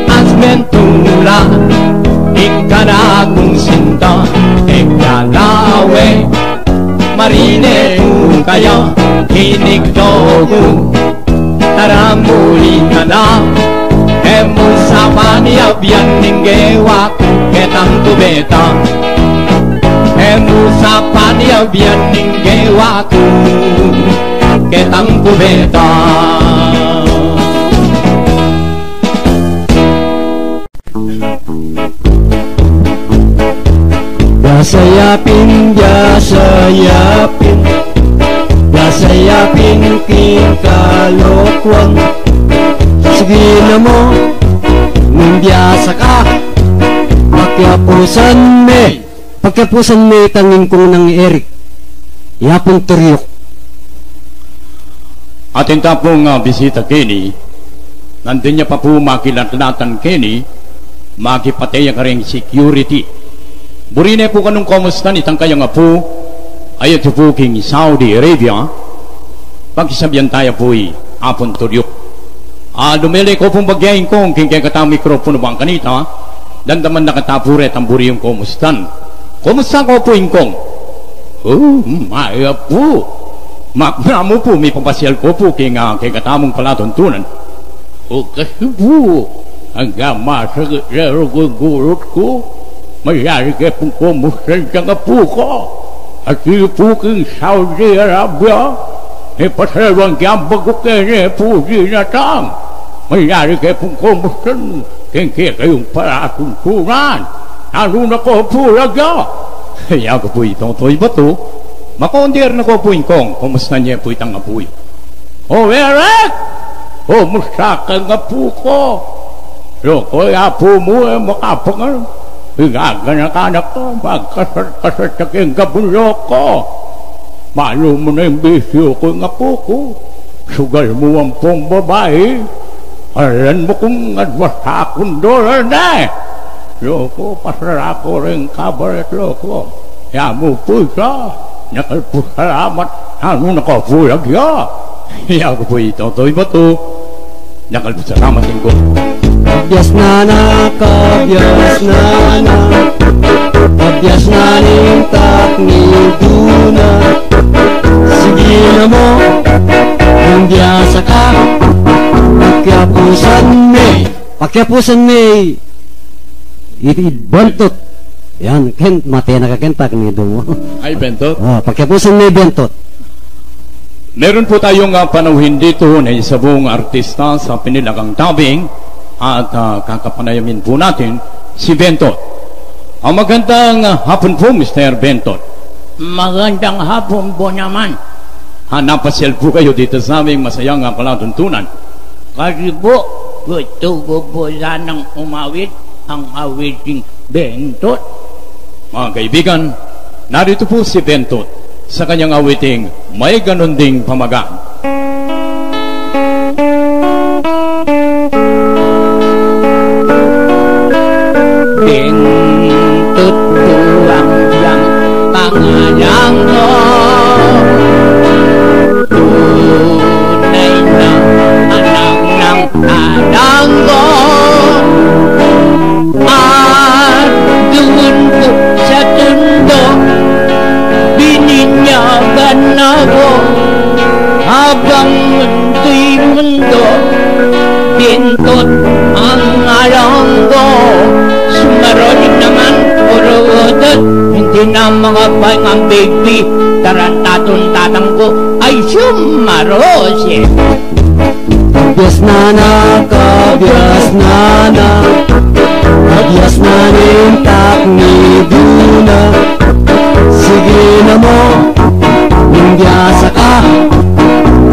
asbentula, ing kanakung sinta, e kya lawe, marine ku kaya, tinikdo ku, taramuli na na, e mu sa paniabian ning gewa ku, ketang kubeta, e mu sa paniabian ning gewa ku, ketang kubeta. Biasa ya Pin, biasa ya Pin, biasa ya Pin, king kalokuan. Sige na mu, nung biasa ka, pakiapusan me. Pagkiapusan me itang ingkung nang Eric, Yapun Turyuk. Atin ta pung, ah, bisita keni, nandin ya pa pu makilatlatan keni, makipate ya kareng security. Buri ne pu kanung komustan itang kayang apu, ayat yu pu king Saudi Arabia, pakisabian ta ya pu i Apun Turyuk. A, dumele ko pung bagya, Ingkong, king kekatang mikropono bang kanita, damdaman na kata pu retang buri yung komustan. Komusta ko pu, Ingkong? O, mayap pu. Makna mu pu, mipapasyal ko pu king, a, kekatamung palatuntunan. O, kasi pu, angga masakit ya rugul gulut ku. Mayari ke pung komustan itang apu ko. At yu pu king Saudi Arabia, e, pasalwang yang baguk kene pu dinatang. Mayari ke pung komustan king kekayung palatuntunan. Nanu na ko pu lagya? Ya ko pu i Totoy Batu. Makondir na ko pu, Ingkong, komustan ye pu itang apu yu? O, Eric! Komusta keng apu ko? Loko, i apu mu e makapangan. Igaganakan na ka, magkasat-kasat ya keng gabun, loko. Malu mu na ing bisyu kung apu ku. Sugal mu ampong babai, alan mu kung adwa sakung dolar ne. Loko, pasala ko reng kabaret, loko. Ya mu pu ita, dakal pung salamat. Nanu na ko pu lagya? Ya ko pu i Totoy Batu. Dakal pung salamat, Ingkong. Kabias na na, kabias na na, kabias na ning taknidu na. Sige na mu, nung biasa ka, pakiapusan me. Pakiapusan me i, i Bentut. Yan, ken, mate na ka ken taknidu mu. Ay, Bentut. O, pakiapusan me i Bentut. Meron po tayong, ah, panauhin dito na isa pong artista sa Pinilagang Tabing. At, ah, kakapanayamin po natin si Bentot. Ah, magandang, ah, hapon po, Mister Bentot. Magandang hapon po naman. Ah, napasyal po kayo dito sa aming masayang, ah, palatuntunan. Kasi po, gusto ko po sanang umawit ang awiting Bentot. Mga kaibigan, narito po si Bentot sa kanyang awiting May Ganun Ding Pamagat. Bentot po ang iyang pangalan ko. Tunay na anak ng alang ko. At doon po sa tundo, bininyagan ako habang mundo'y mundo. Bentot ang ngalan ko. Sumaroy naman, urutot, hindi na makapay ang baby. Tarantatong tatang ko ay sumaroy. Kabias na na, kabias na na, kabias na ning taknidu na. Sige na mo, nung biasa ka,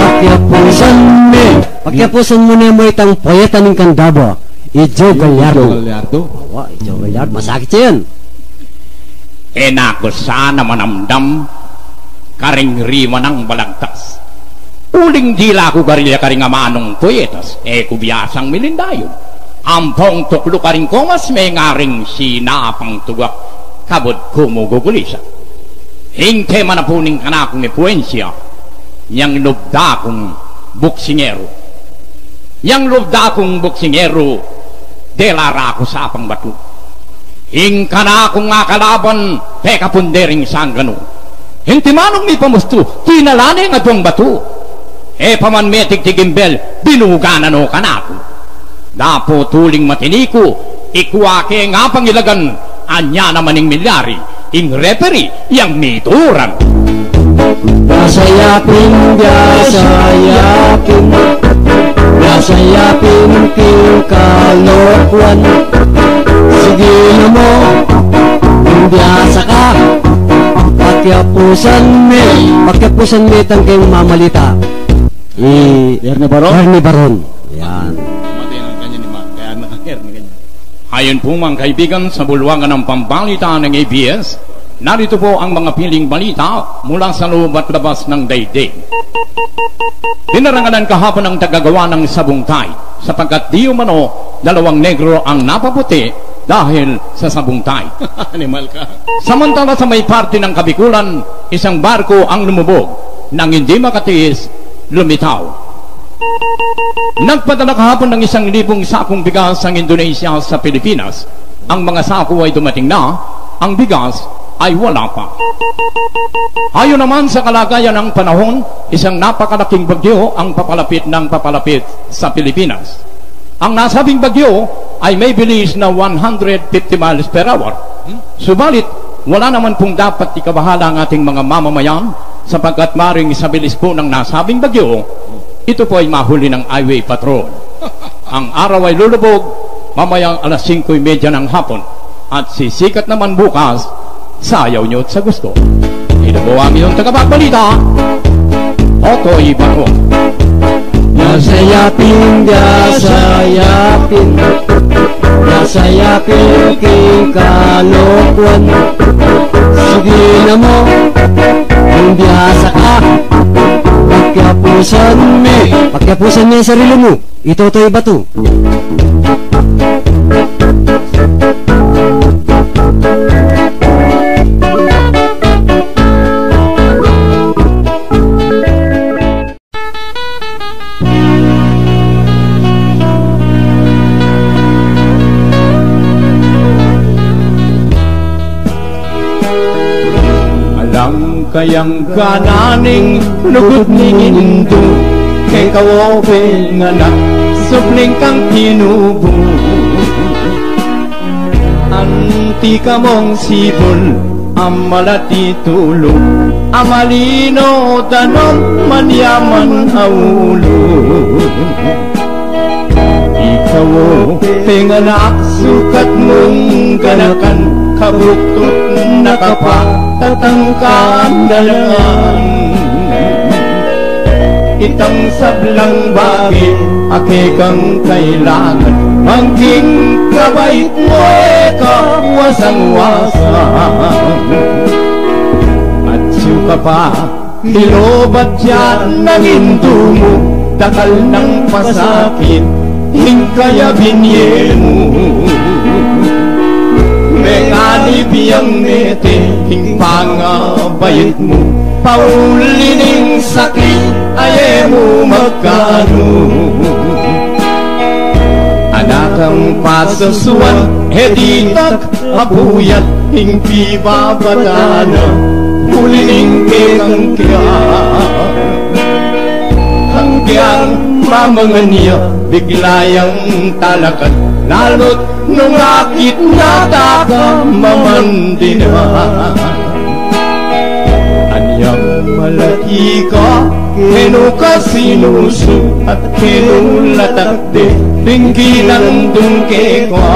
pakiapusan me. Pakiapusan mu ne mu itang poeta ning Candaba, i Joe Gallardo. Joe Gallardo. Wa, i Joe Gallardo, masakit yan. E na ku sana manamdam karing rima nang balagtas. Uling dila ku garilya karing amanung poetas, e ku biasang milindayun. Ampong tuklu karing komas mengaring sinapang tugak, kabud ku mu gugulisa. Ing tema na pu ning kanakung impluensya, nyang lub da kung buksingeru. Nyang lub da kung buksingeru, dela ra ku sapang batu. Ing kanakung akalaban, pekapun de ring sangganu. Ing timanung mipamustu, tinala ne ing aduang batu. E pa man metigtig ing bel, binuga na no kanaku. Dapot uling matini ku, ikua ke nga pangilagan, anya naman ing milyari, ing referee yang mituran. Biasa ya Pin, biasa ya Pin, biasa ya Pin, king kalokuan. Sige na mo, kung biasa ka, pakiapusan me, pakiapusan me itang keng mamalita. I Ernie Baron? Ernie Baron. Yan. Matay na kanya ni Ma-, kaya na kanya, Ernie kanya. Ayon po, mga kaibigan, sa bulwagan ng pambalita ng A B S, narito po ang mga piling balita mula sa loob at labas ng daigdig. Pinarangalan kahapon ang tagagawa ng sabungtay sapagkat di umano dalawang negro ang napaputi dahil sa sabungtay. Animal ka. Samantala, sa may parte ng Kabikulan, isang barko ang lumubog nang hindi makatiis lumitaw. Nagpadala kahapon ng isang libong sakong bigas ang Indonesia sa Pilipinas. Ang mga sako ay dumating na, ang bigas ay wala pa. Ayon naman sa kalagayan ng panahon, isang napakalaking bagyo ang papalapit ng papalapit sa Pilipinas. Ang nasabing bagyo ay may bilis na one hundred fifty miles per hour. Subalit, wala naman pong dapat ikabahala ang ating mga mamamayan sapagkat maring sa bilis po ng nasabing bagyo, ito po ay mahuli ng Highway Patrol. Ang araw ay lulubog mamayang alas singko y medya ng hapon at sisikat naman bukas sa ayaw nyo't sa gusto. Ito po ang iyong tagapagbalita, Otoy Bato. Biasa ya Pin, biasa ya Pin, biasa ya Pin, king kalokuan. Sige na mo, kung biasa ka, pakiapusan me. Pakiapusan me sarili mu. I Totoy Bato. Alang kayang gana ning lugud ning indu, keng kawope ning anak, supling kang tinubu. Anti kamong sibul, a malati tulung, a malino tanom, manyaman a ulu. Ika Ing anak sukat mung ganakan, kabuktut na ka pa, tatangka na la ngan. Itang sablang bage a kekang kailangan, maging kabait mu e ka wasang-wasa. At suka pa, ilobat ya nang indu mu, dakal nang pasakit ing kaya binye mu. Menganib yang mete ing pangabait mu, pauli ning sakit a e mu magkanu. Anak ang pasasuan, e ditak apuyat ing pibabata na, uli ning kekang kaya. Ang kayang mamangan ya, bigla yang talakan, lalu't nung akit na taka mamandina. Anyang malaki ka, kenu ka sinusu at kenu la takde, ring kinandung keka.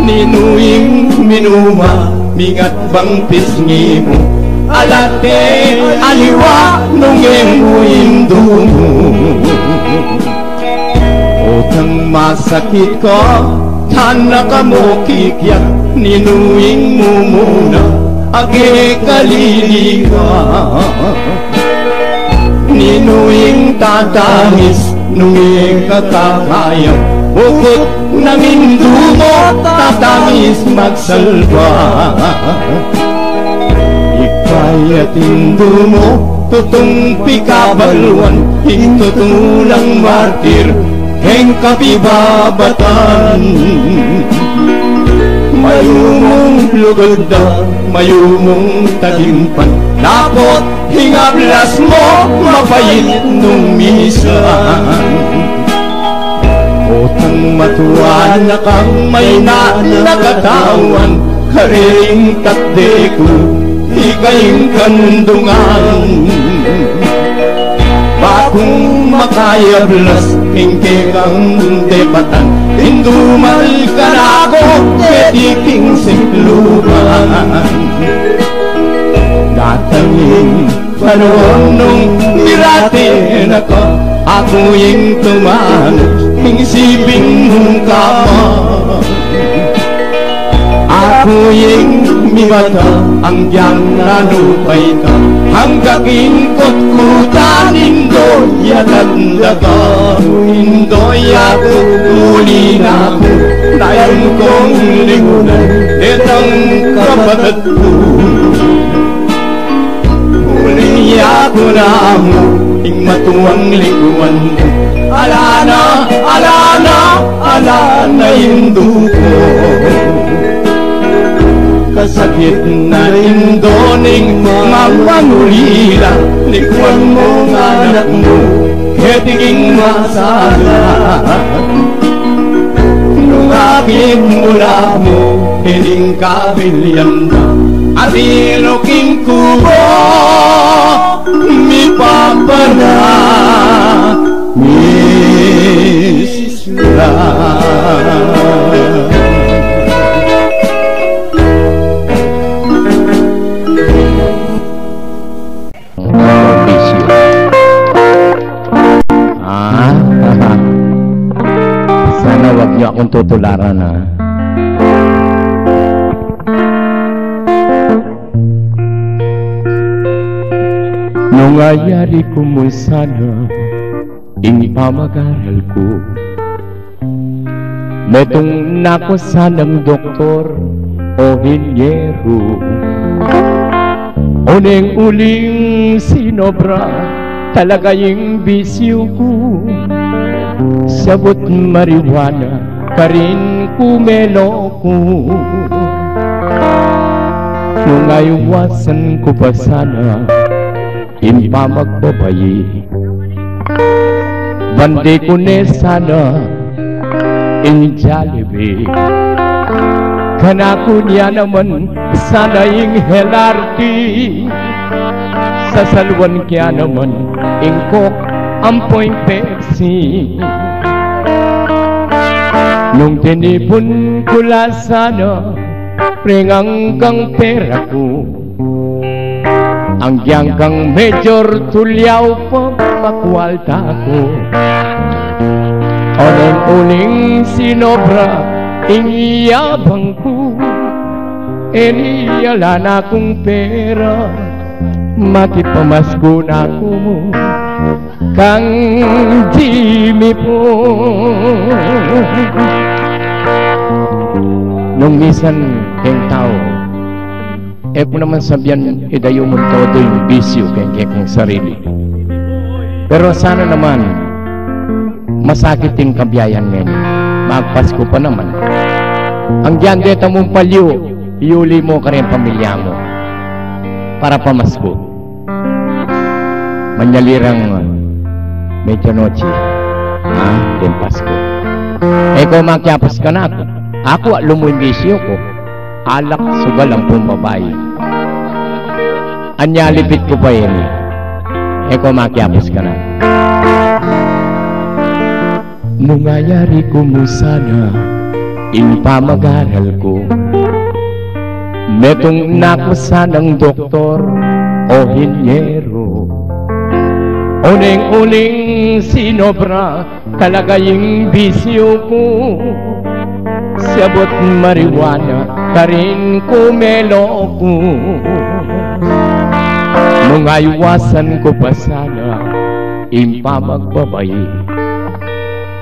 Ninu ing minuma, mingat bang pisngi mu, ala te aliwa nung e mu indu mu. Utang masakit ka, tana ka mu kikiat, ninu ing mumuna a kekalili ka. Ninu ing tatangis nung e ka kakaya, bukut nang indu mu tatangis magsalba. Ikayat indu mu, tutung pikabaluan, ing tutung lang martir, ing kapibabatan. Mayumung lugud da, mayumung tagimpan, dapot ing ablas mu, mapait nung misan. Utang matuan na kang mayna na katawan, karing takde ku, ika ing kandungan. Bakung makayablas ing kekang depatan, indumal kanaku keti king sikluban. Datangin panaun nung mirate na ka, aku ing tumanus king sibing mung kama. Aku ing mimata, anggyang nanupay ka, angga king kutkutan, Indo, yatanda ka. Indo, yaku, uli na ku, nayun kung lingunan detang kapatad ku. Uling yaku na mu ing matuang likuan mu. Ala na, ala na, ala na, Indo ku. Kasakit na, Indo, ning mamangulila, likuan mu ing anak mu keti king masala. Nung akit mu la mu ining kabilyan na, atin o king kubo mi papa na, Miss Love. Bisyo. Ah, sana wag niyo akong tutularan, ah. Nung ayari ku mu sana ing pamag-aral ku, metung na ku sanang doktor o inyeru. Oneng uling sinobra talaga ing bisyu ku, sabut marijuana karin ku meloku. Nung aywasan ku pa sana ing pamagbabai, bandi ku ne sana ing Jollibee. Kanaku ne naman sana ing L R T. Sasalwan ke naman ing Coke ampo ing Pepsi. Nung tinipun ku la sana reng anggang pera ku, agyang kang Major Tulyaw pa makwalta ku. Oneng uling sinobra ing yabang ku, e ni ala na kung pera, makipamasku na ku kang Jimmy Pun. Nung misan keng tau, e ku naman sabian, idayu mu todo ing bisyu keng kekong sarili. Pero sana naman, masakit ing kabiayan ngeni. Magpasku pa naman. Agyang deta mung palyu, iuli mu kareng pamilya mu para pamasku. Manyali rang medianoche, ha, deng Pasku. E ko makiapus kanaku. Aku, alu mu ing bisyu ku. Alak, sugal, ampong babai. Anya lipit ku pa ini. E ko makiapus kanaku. Nung ayari ku mu sana ing pamag-aral ku, metung na ku sanang doktor o hinyero. Oneng uling sinobra talaga ing bisyu ku, sabut marijuana karin kumelo ku. Nung aywasan ku pa sana ing pamagbabai,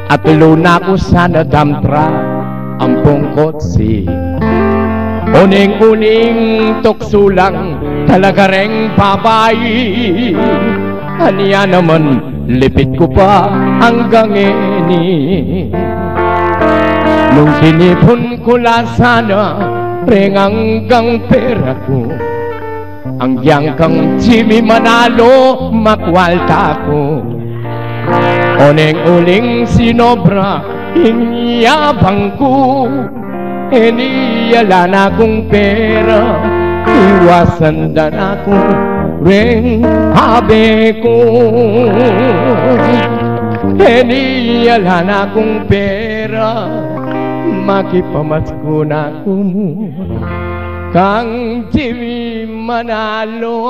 atlu na ku sana dump truck ampong kotse. Oneng uling tuksu lang talaga reng babai. Anya naman lipit ku pa anggang ngeni. Nung tinipun ku la sana reng anggang pera ku, agyang kang Jimmy Manalo makwalta ku. Oneng uling sinobra ing yabang ku, e ni ala na kung pera, iwasan da na ku reng abe ku. E ni ala na kung pera, makipamasku na ku mu kang Jimmy Manalo.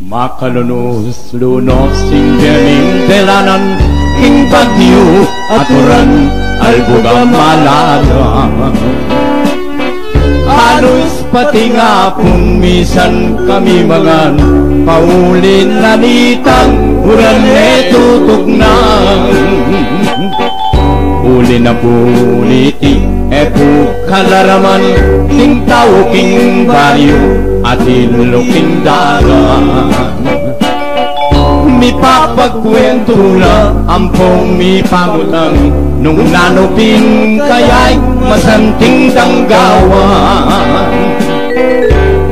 Makalunus-lunus ing bie ming delanan, king bagyu at uran, albug a malalam. Halus pati ing apung misan kami mangan, pauli na nitang uran ne tutuknang. Uli na pu niti, e pu kalaraman ning tau king baryu at ilu king dalan. Mipapagkwentu la ampong mipangutang nung nanu pin kaya ing masanting dang gawan.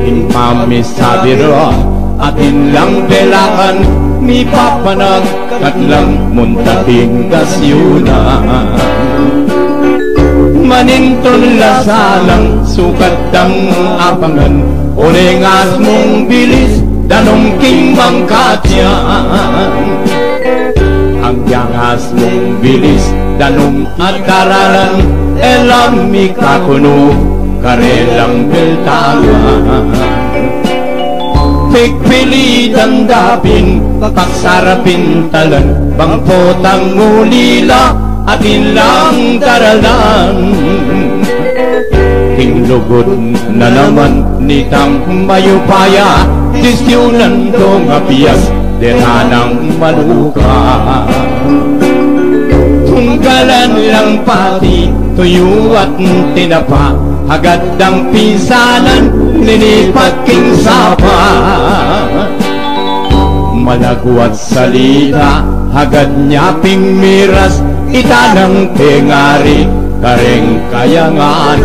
Ing pamisabi ra atin lang belakan, mipapanagkat lang munta pin kasyunan. Manintun la sanang sukat dang abangan, o lengas mung bilis danum king bangkatyan. Ang yangas mung bilis danum at aralan, e la mikakunu karelang biltangan. Pigpilitan da pin pagsarapin talan, bang potang ulila atin lang daralan. King lugud na naman nitang mayupaya, disyunan dong abias, dena nang maluka. Tunggalan lang pati tuyu at tinapa, agad dang pinsanan linipat king sapa. Malagwat salita, agad nya pin miras, ita nang pengari kareng kayanganan.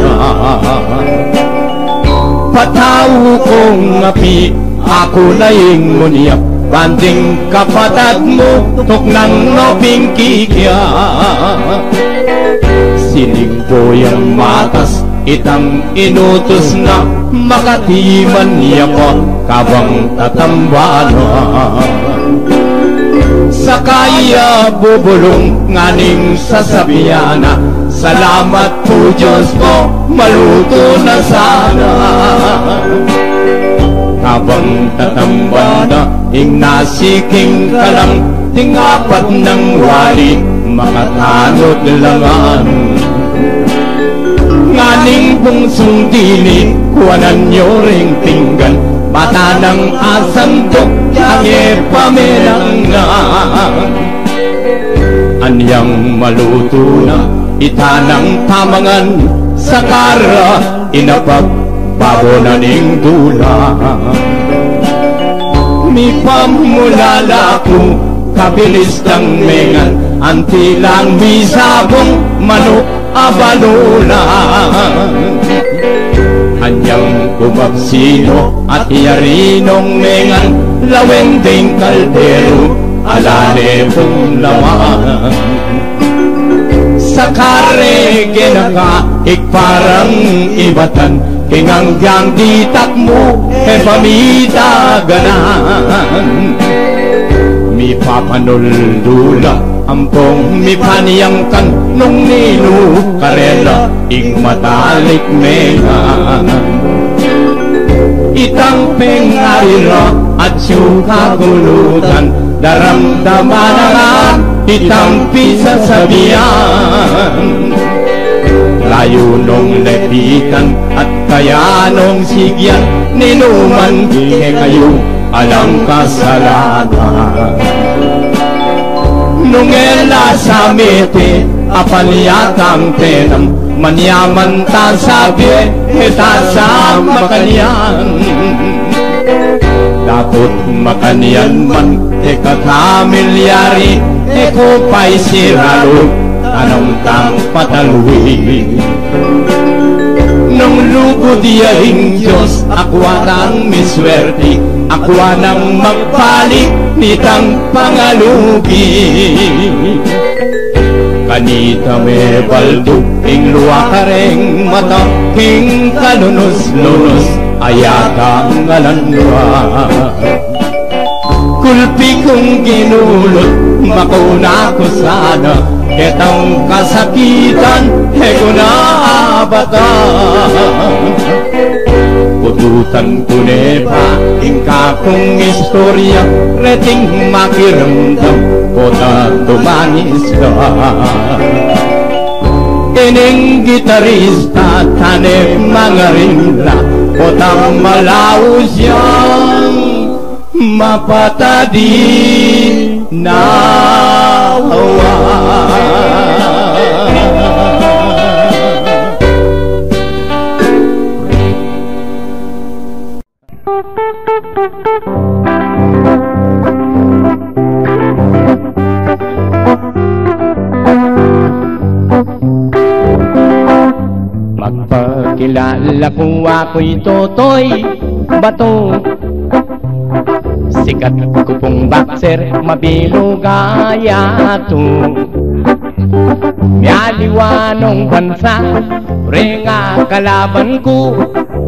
Patau kong api, Aku na ing munyap, ban ding kapatad mu tuknang no pin kikya. Sining boyang matas, itang inutus na, makatiman ya pa kabang tatambana. Saka ya bubulung nganing sasabian na, "Salamat pu Dios ku, malutu na sana." Kabang tatambana, ing nasi king kalang, ding apat nang wari, makatanud la ngan. Nganing bungsung dili, kuanan yu ring pinggan, bata nang asantuk, yang e pamenangan. Anyang malutu na, ita nang pamangan, saka ra inapag, babo na ning dula. Mipamulala ku, kabilis dang mengan, anti lang misabung manuk a balulan. Anyang kumaksino at yari nong mengan, lawen ding kaldero, ala ne pung laman. Saka re genaka, ik parang ibatan, king anggang ditak mu, e pa mitaganan. Mipapanul dula, ampong mipanyangkan, nung ninu karela, ing matalik mengan. Itang pengari ra, atyu kagulutan, daramdaman na itang pisasabian. Layu nong lepitan, at kaya nong sigyan, ninuman kekayu alang kasalanan. Nung e la sa mete, apan yatang tenam, manyaman ta sa bie, e ta sa makanyan. Dapot makanyan man, e ka kamilyari, e ku pa isiralu, tanam tang patalwi. Nung lugud ya ing Dios, akwa tang miswerti, akwa nang magbalik nitang pangalugi. Kanita mebaldu ing lua kareng mata, king kalunus-lunus a yata ngalan ra. Kulpi kung ginulut, makauna ku sana, ketang kasakitan, e ku na abatan. Pututan ku ne pa ing kakung istorya, reting makiramdam, pota tumanis ka. Ining gitarista, tane mangarimla, potang malaus yang mapatadi na awa. Magpakilala ku, aku'y Totoy Bato. Sikat ku pung boxer, mabilug a yatu. Mialiwa nong bansa, reng kalaban ku,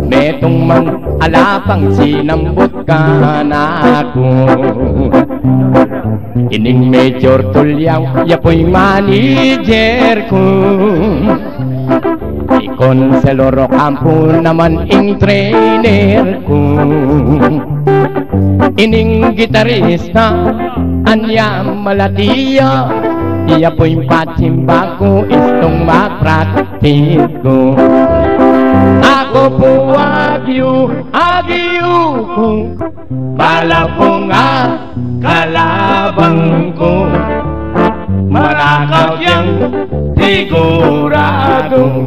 metung man ala pang sinambut kanaku. Ining Major Tulyaw, ya pu'y manager ku. I Conselor Ocampo naman ing trainer ku. Ining gitarista, anyang malati ya, ya pu'y patsimbag ku, istung magpraktis ku. Aku pu agyu, agyu ku, bala pung a kalaban ku, marakal yang siguradu.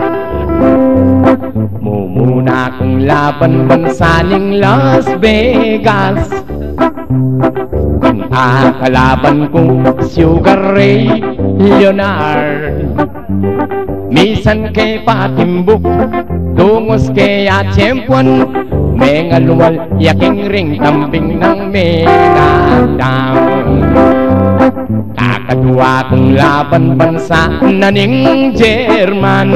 Mumuna kung laban bansa ning Las Vegas. Ing kalaban ku, Sugar Ray Leonard. Misan ke patimbuk, dungus ke a tiyempuan, Mengalual ya keng ring tambing nang menatang. Kakadua kung laban bansa na ning German.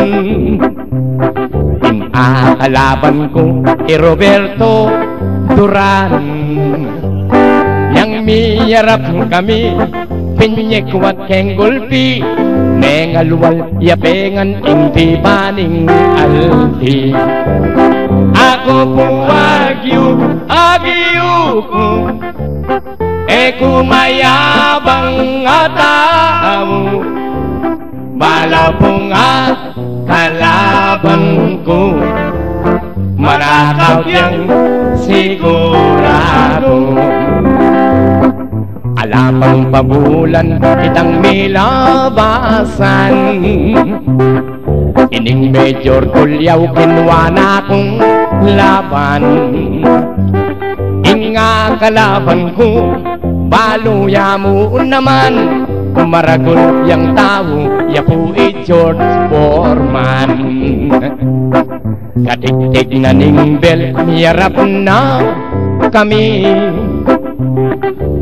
Ing akalaban ku i Roberto Duran. Yang miyarap kami, pinyekuat keng gulpi, mengalual ya pengan ing tiba ning alti. Aku pu agyu, agyu ku, e ku mayabang a tau, bala pung a kalaban ku, manakaw yang sigurado. Ala pang pabulan itang milabasan, ining Major Tulyaw kinua na kung laban. Ing akalaban ku, balu ya mu naman, maragul yang tau, ya pu i George Foreman. Katigtig na ning bel, miyarap na kami.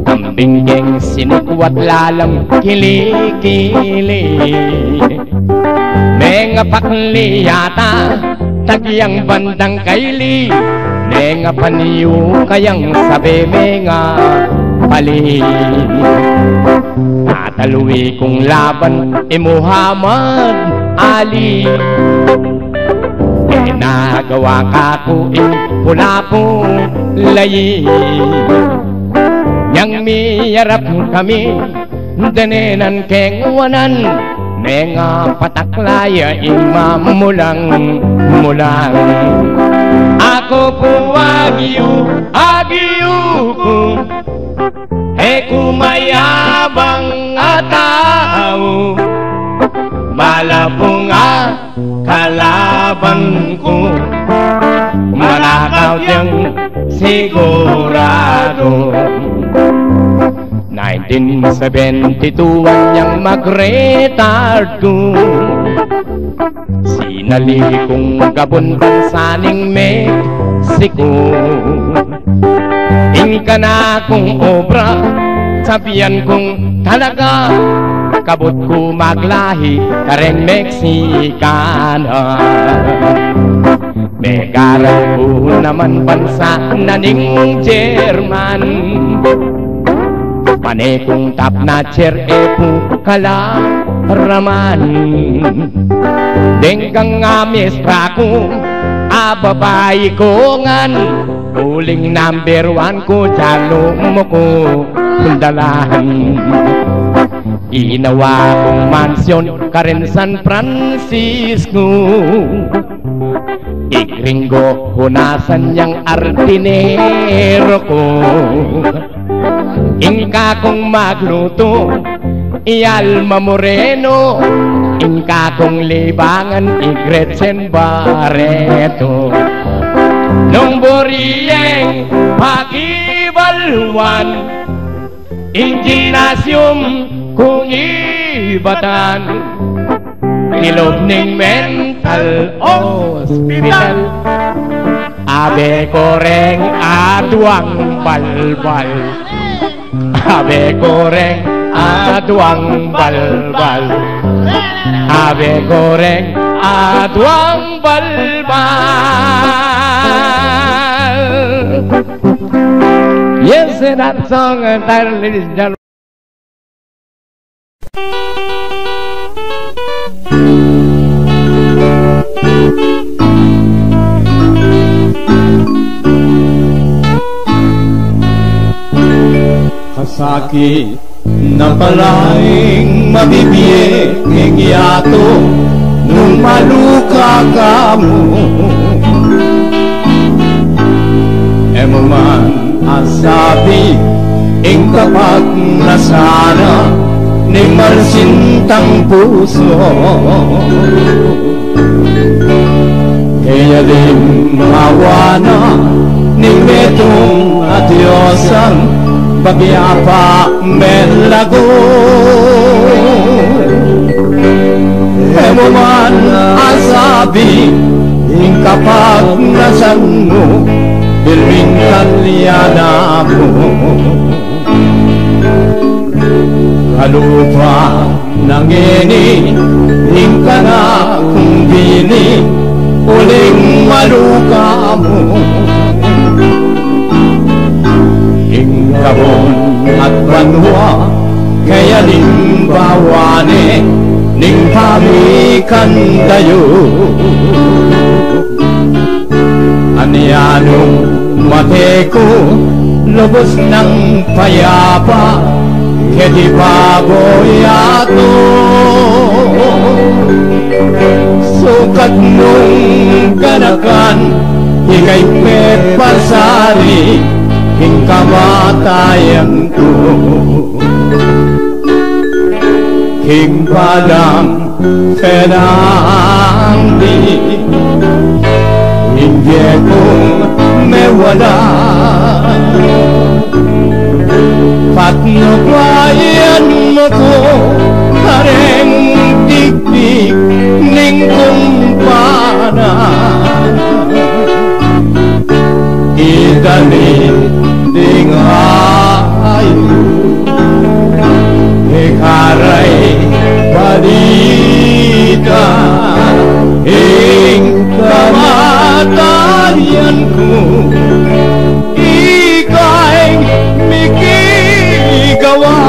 Tambing keng sinikuat lalam kilikili. Mengapakli yata, tagyang bandang kaili. Mengapaniyu kayang sabe mengapali. Tatalui kung laban i Muhammad Ali. Menagawa kaku ing pula pung layi. Yang miyarap kami, danenan keng wanan, mengapatakla ya ing mamulang-mulang. Aku pu agyu, agyu ku, e ku mayabang a tau, bala pung a kalaban ku, manakaw yang sigurado. Nineteen seventy-two anyang mag-retard ku, sinali kung gabun bansa ning Mexico. Ing kanakung obra, sabian kung talaga, kabud ku maglahi kareng Mexicana. Megaran ku naman bansa na ning German, pane kung top notcher e pu kalaraman. Deng kang a mestra ku, a babai ku ngan, uling number one ku, dianu mu ku dalan. Ginawa kung mansyon karen San Francisco. I gringo hunasan yang ardinero ku. Ing kakung maglutu, i Alma Moreno. Ing kakung libangan, i Gretchen Barreto. Nung buri yeng pakibaluan, ing gymnasium kung ibatan, kilub ning mental hospital. Abe ku reng aduang balbal. Abe ku reng aduang balbal. Abe ku reng aduang balbal. Yes, that song entitled, ladies and gentlemen. Kasakit na pala ing mabibie king yatu nung maluka ka mu. E mu man asabi ing kapagnasan na ning marsintang pusu. Kaya limmawa na ning metung a diosan, babia pa melagu. E mu man asabi ing kapagnasan mu, Ring kalyana mu, kalupa na ngeni ing kanakung bini, uling maluka mu. Ing kabun at banua, kaya limbawa ne ning pamikandayu. Anya nung mate ku, lubus nang payapa keti babo yatu. Sukat nung ganakan, ika'y pepasari king kamatayan ku. King balang penandi, ing bie kung mewala. Patnubayan mu ku kareng tigtig ning kumpana. Italit ding ayu, e karay balita ing kamatayan ku, ika'y mikigawa.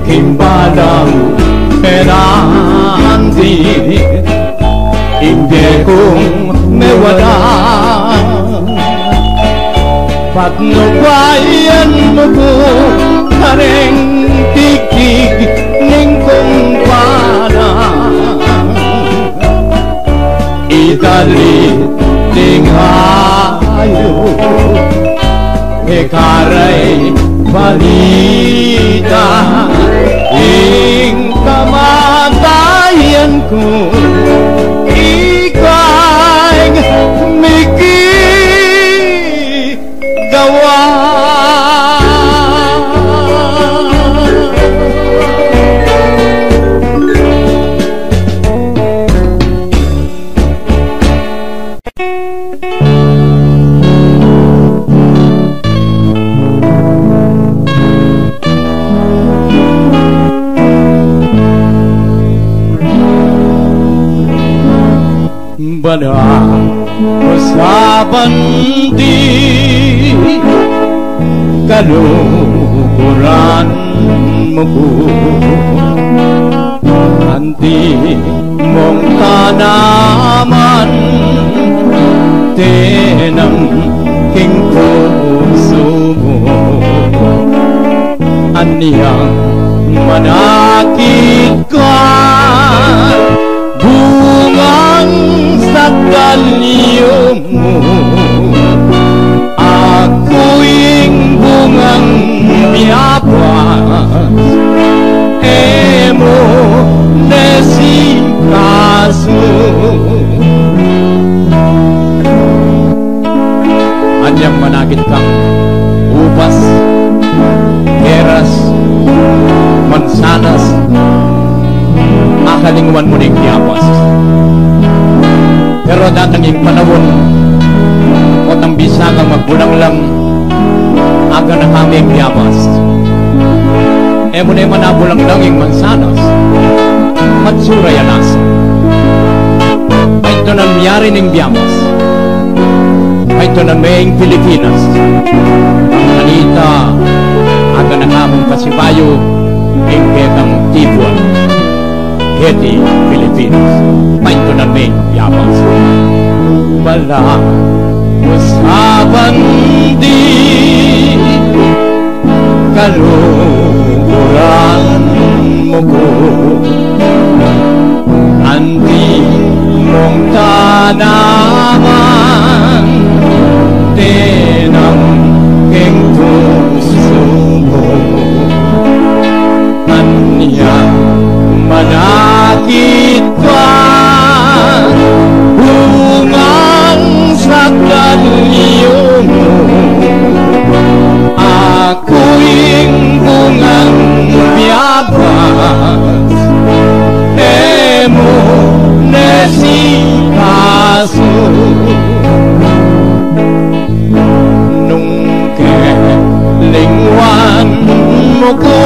King balang penandi, ing bie kung mewala. Patnubayan mu ku kareng tigtig ning kumpana. Italit ding ayu, e karay balita ing kamatayan ku, ika'y mikigawa. Bana usapan di kaluguran mu ku. Anti mung tanaman, tenang king pusu mu. Anyang manakit ka, bungang sagalium mu, aku ing bungang miyabas, e mu ne sikasu. Anyang manakit kang ubas, peras, mansanas, akalingwan mu ning miyabas. Pero datang ing panaun, potang bisa kang magbulang lang, aganaka meng miyabas. E mu ne man abulang lang ing mansanas, matsura ya nasa. Maitunan miyari ning miyabas. Maitunan me ing Pilipinas. Kanita, aganaka mung pasibayu ing kekang tipuan keti Pilipinas. Maitunan me ing miyabas. Bala usapan di kaluguran Naman tinang king pusu ku, anyang manakit pa bungang sakdal yu mu. Aku ing bungang miyabas, e mu ne sikasu. Nung kelingwan mu ku,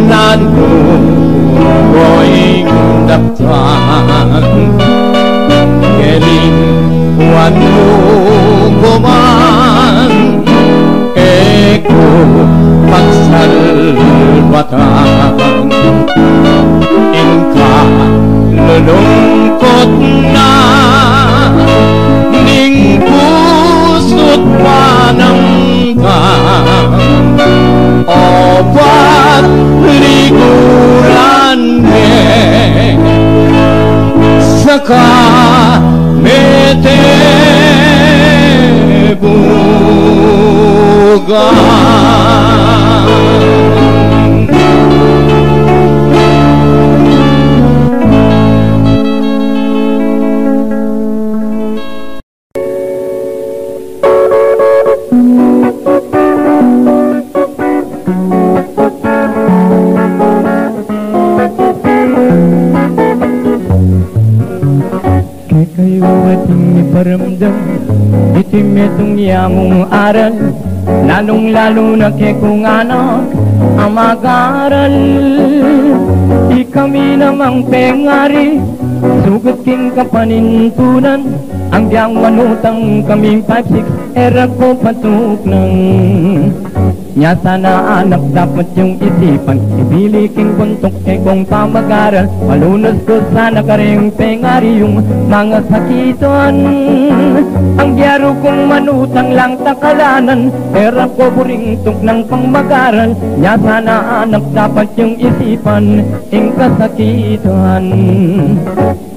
nanu ko ing daptan? Kelingwan mu ku man, e ku pagsalpatan. Ing kalulungkut na ning pusu't panamdam, o pat liguran me, saka mete bugang. Kekayu ating iparamdam iti metung ya mung aral, lalung-lalu na kekong anak a mag-aral. Ikami namang pengari, sugut king kapanintunan, agyang manutang kaming five six, e ra ko patuknang. Nya sana anak dapat yung isipan, ibili king buntuk kekong pamag-aral, malunus ku sana karing pengari yung mga sakitan. Agyaru kung manutang lang takalanan, e ra ko buring tuknang pang mag-aral. Nya sana anak dapat yung isipan, ing kasakitan.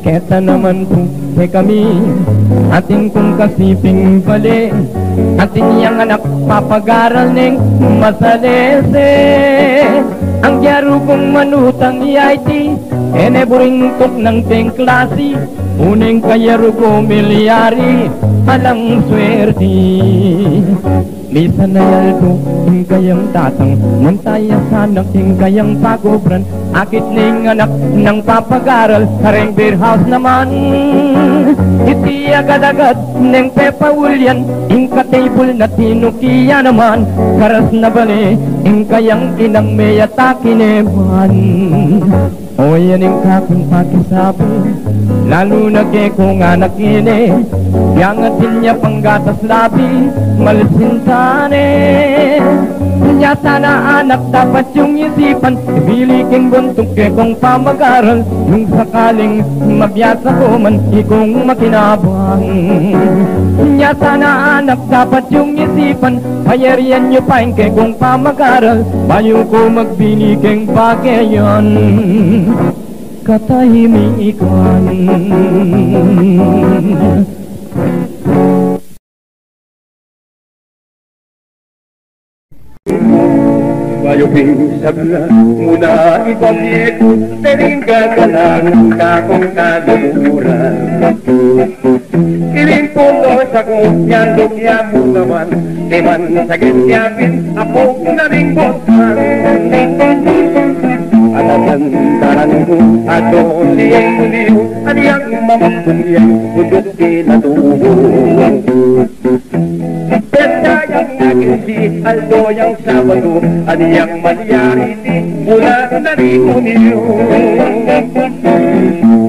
Keta naman pu kekami, atin kung kasiping bale, atin yang anak papag-aral neng masalese. Agyaru kung manutang ya iti, e ne buring tuknang pengklasi, uneng kayaru ku milyari, alang swerte. Misan a aldo ing kayang tatang, munta ya sana king kayang pagobran, akit ning anak nang papag-aral kareng beer house naman. Iti agad-agad neng pepaulyan, ing katebul na tinuki ya naman, karas na bale ing kayang inang meyataki ne man. O, yan ing kakung pakisabi, lalu na kekong anak ngeni, yang atin ya pang gatas labi, malisinta ne. Nya sana anak dapat yung isipan, ibili king buntuk kekong pamag-aral, nung sakaling mabiasa ko man ikong makinabang. Nya sana anak dapat yung isipan, payarian yu pa ing kekong pamag-aral, bayu ko magbili keng bage yan katahimikan. Bayu pin sabla mu na ipamye ku, ding gagalang kakung kaluguran. Iling ku no saku, nyanduk ya mu naman, di man sa gin ya pin, apu na ring botman. Alagan taran ku, ato liyeng liyu, anyang mamagkung yang uduk pinatubu. Benda yang akin si aldo yang Sabado, anyang malyari ti, mula na rin mu niyu.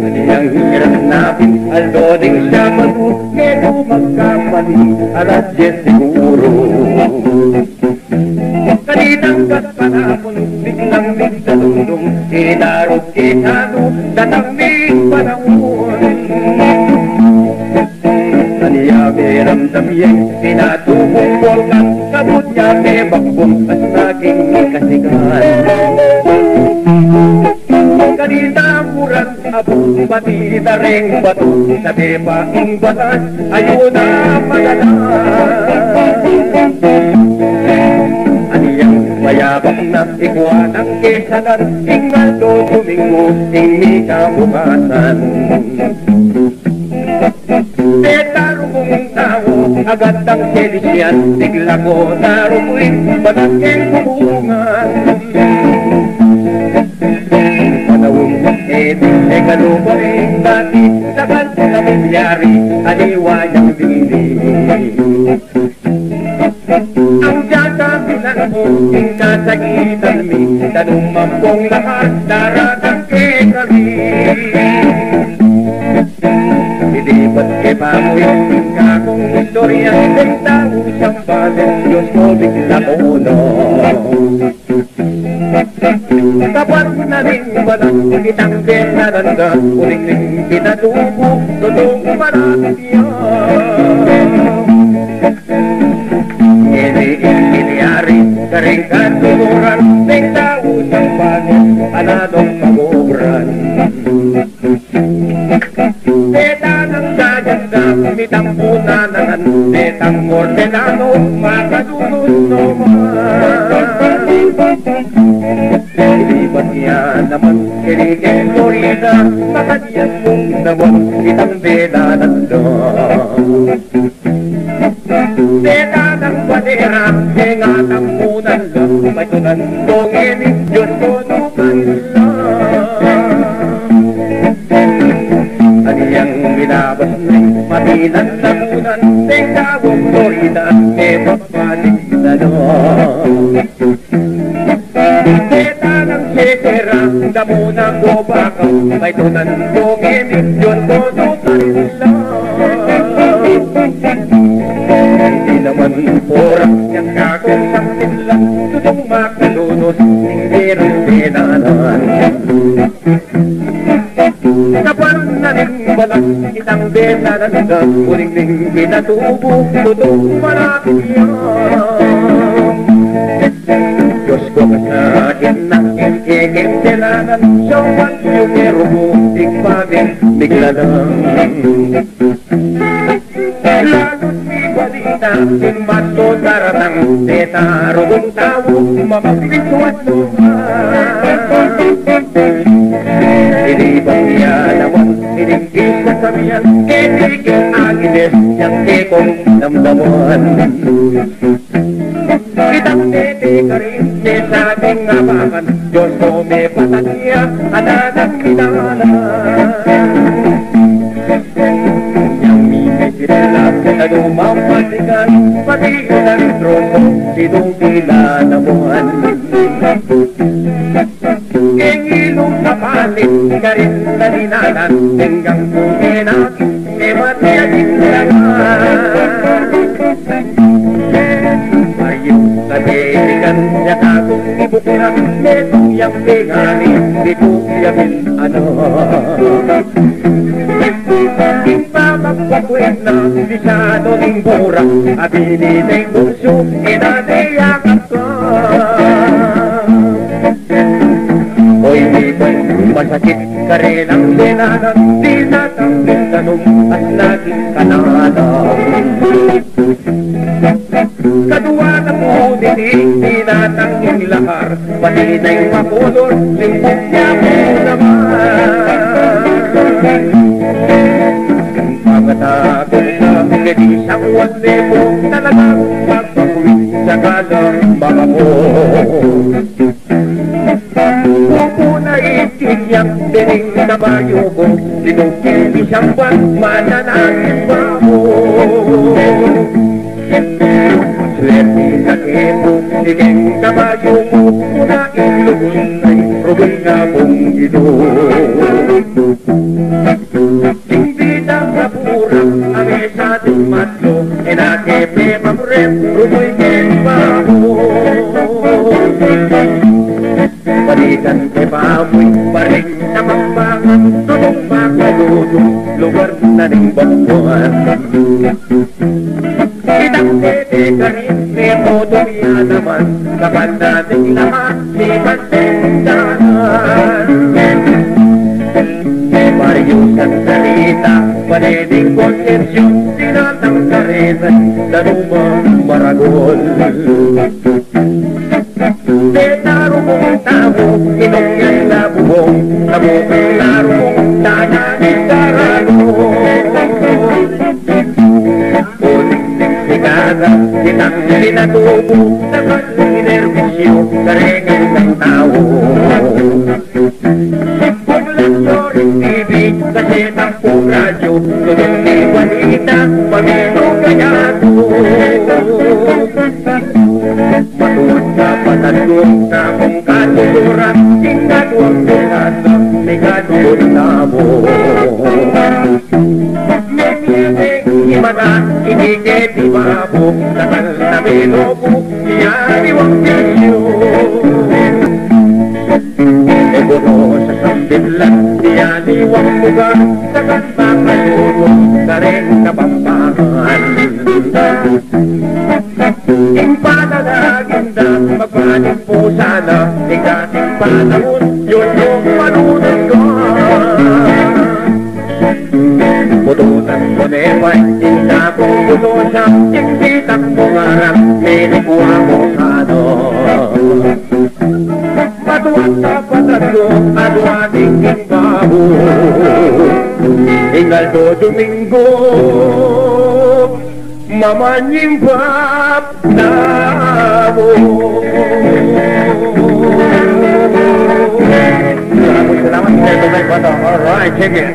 Anyang hirap napin, aldo ding Sabado, medu magkamali, alas diyes siguro. Kaninang gat panapun, biglang migdalundung, inarog kitanu, datang migpanaun. Anya meramdam yang pinatubung bulkan, kabud ya mebakbun, at naging kasikan. Itamuran abu pati dareng batu, sa tepa ing batas ayu na madalas. Aniyang mayabak na ikwa nang kesanan, ing aldo Domingo ing mikabukasan. Deta rugong tau, agad dang selisian, tiglako na ruguin, batas keng bubungan. Panaun e, e kalupa e, dati, sakan na milyari, aliwa yang dili. Ang diyata bilang mo, ing kasakitan mi, tanumang pong lahat, daratang kekami. Ilipat ke pamu ing kakung istorya, ing tau siyang panen, Diyos ko, bigla ko no. Kapat na rin balang itang denananda, uling ring pinatubo, totong marapit yan. Ngeni ing milyari, karing katuturan, ning tau siyang panen, ala nong mangubran. Deta nang dayanda, mitampu na naman, detang Hortelano, makadunus no man. Ilipat ya naman, kini keng Florida, makadiyan mung naman, itang denananda. Deta nang bandera, ingatang mu na la, patunan ko ngeni, Diyos ko, dukan la. Aniyang milabas na, matinan na munan, deng tau Florida, e pagbalik na la. Deta nang sesera, damuna ko baka, patunan ko ngeni, Diyos ko, dukan la. Di naman pora yang kakung sangkit la, tutung makalunus, ning derang denanan. Kapan na ning balang itang denanan, uling ning pinatubo, tutung marapit yan. Diyos ko, kasakit na ing kekeng denanan, siyang palyung e rugu, ing panen, bigla lang. Lalu mi balita, ing bato daratang, deta rugong tau, mapagpintuan no man. Ilipat ya naman, ining kekasamian, keti king Angeles, yang kekong namdaman. Itang dede karin, e sa ating abakan, Diyos ko, me patatiya, ananan mi dalan. Yang mimisirilak, sa lumang pasikan, pati ilang trompo, sinugila naman. Keng ilung kapalit, karin na dinalan, denggang kung enak, e mati ating laman. Ayu, kabetikan, ya kakung ibukla, metung yang pengani, di ku yamin ano. Ing pamagpakwet na, bisado ning bura, abini deng bunsu, e na de yakap ka. Oy, di ba masakit karelang denanan, dinatang ning tanum, at naging kananan. Kadua na mu diti, dinatang ing lahar, pati na ing makolor, limpok ya mu naman. Pangatago na, keti sang Juan Diego, talagang magpakuwi, saka lang makakuwi. Kuku na itik yang dening kabayu ku, tinuki ni siyang ban, mananakit pa ku. Swerte na kepu, ikeng kabayu ku, kuna ilugun ay, rubul nga pung ito. Ing bida mapura, ame sa ating matlo, e na ke pe mamuret, rumuy ke baho. Balikan ke pamuy, paring tamambangan, tutung makalutu, lugar na ning bambuan. Itang tete karin, me moto ya naman, kapan nating lahat, lipat teng dalan. Marius ang salita, paneding konsepsyon, tinatangkarin, danumang maragol. Detaru mung tamu, inong yan labubong, tamu kung laru mung tanang itarano. Uling ding sikada, itang pinatubu, sa panlinerbisyo, karengan ng tao. Buklat Florin T V, kasetang radyo, tudong ni balita, pamilong kayatu. Matuwad ka patadyo, na kung katuturan, ing katuang turan, ni katuturan mo. Mepite, imata, ikike, di babo, tatal na binobo, yari wang pilyo. Ebono sa sambitlan, yari wang lugar, sa kanta kayuno, kareng Kapampangan. Ing panalagin da, magpatimpo sana, ing dating panahon, yun yung malunod ko. Pututan ko ne pa, ing dakong putusan, ing pitang bungaran, pinikuha ko sana. Matuwang sa patadyo, aduaning ing babo. Ing aldo Domingo, mamanying bab na mo. Salamat, salamat, salamat, salamat. Alright, sige.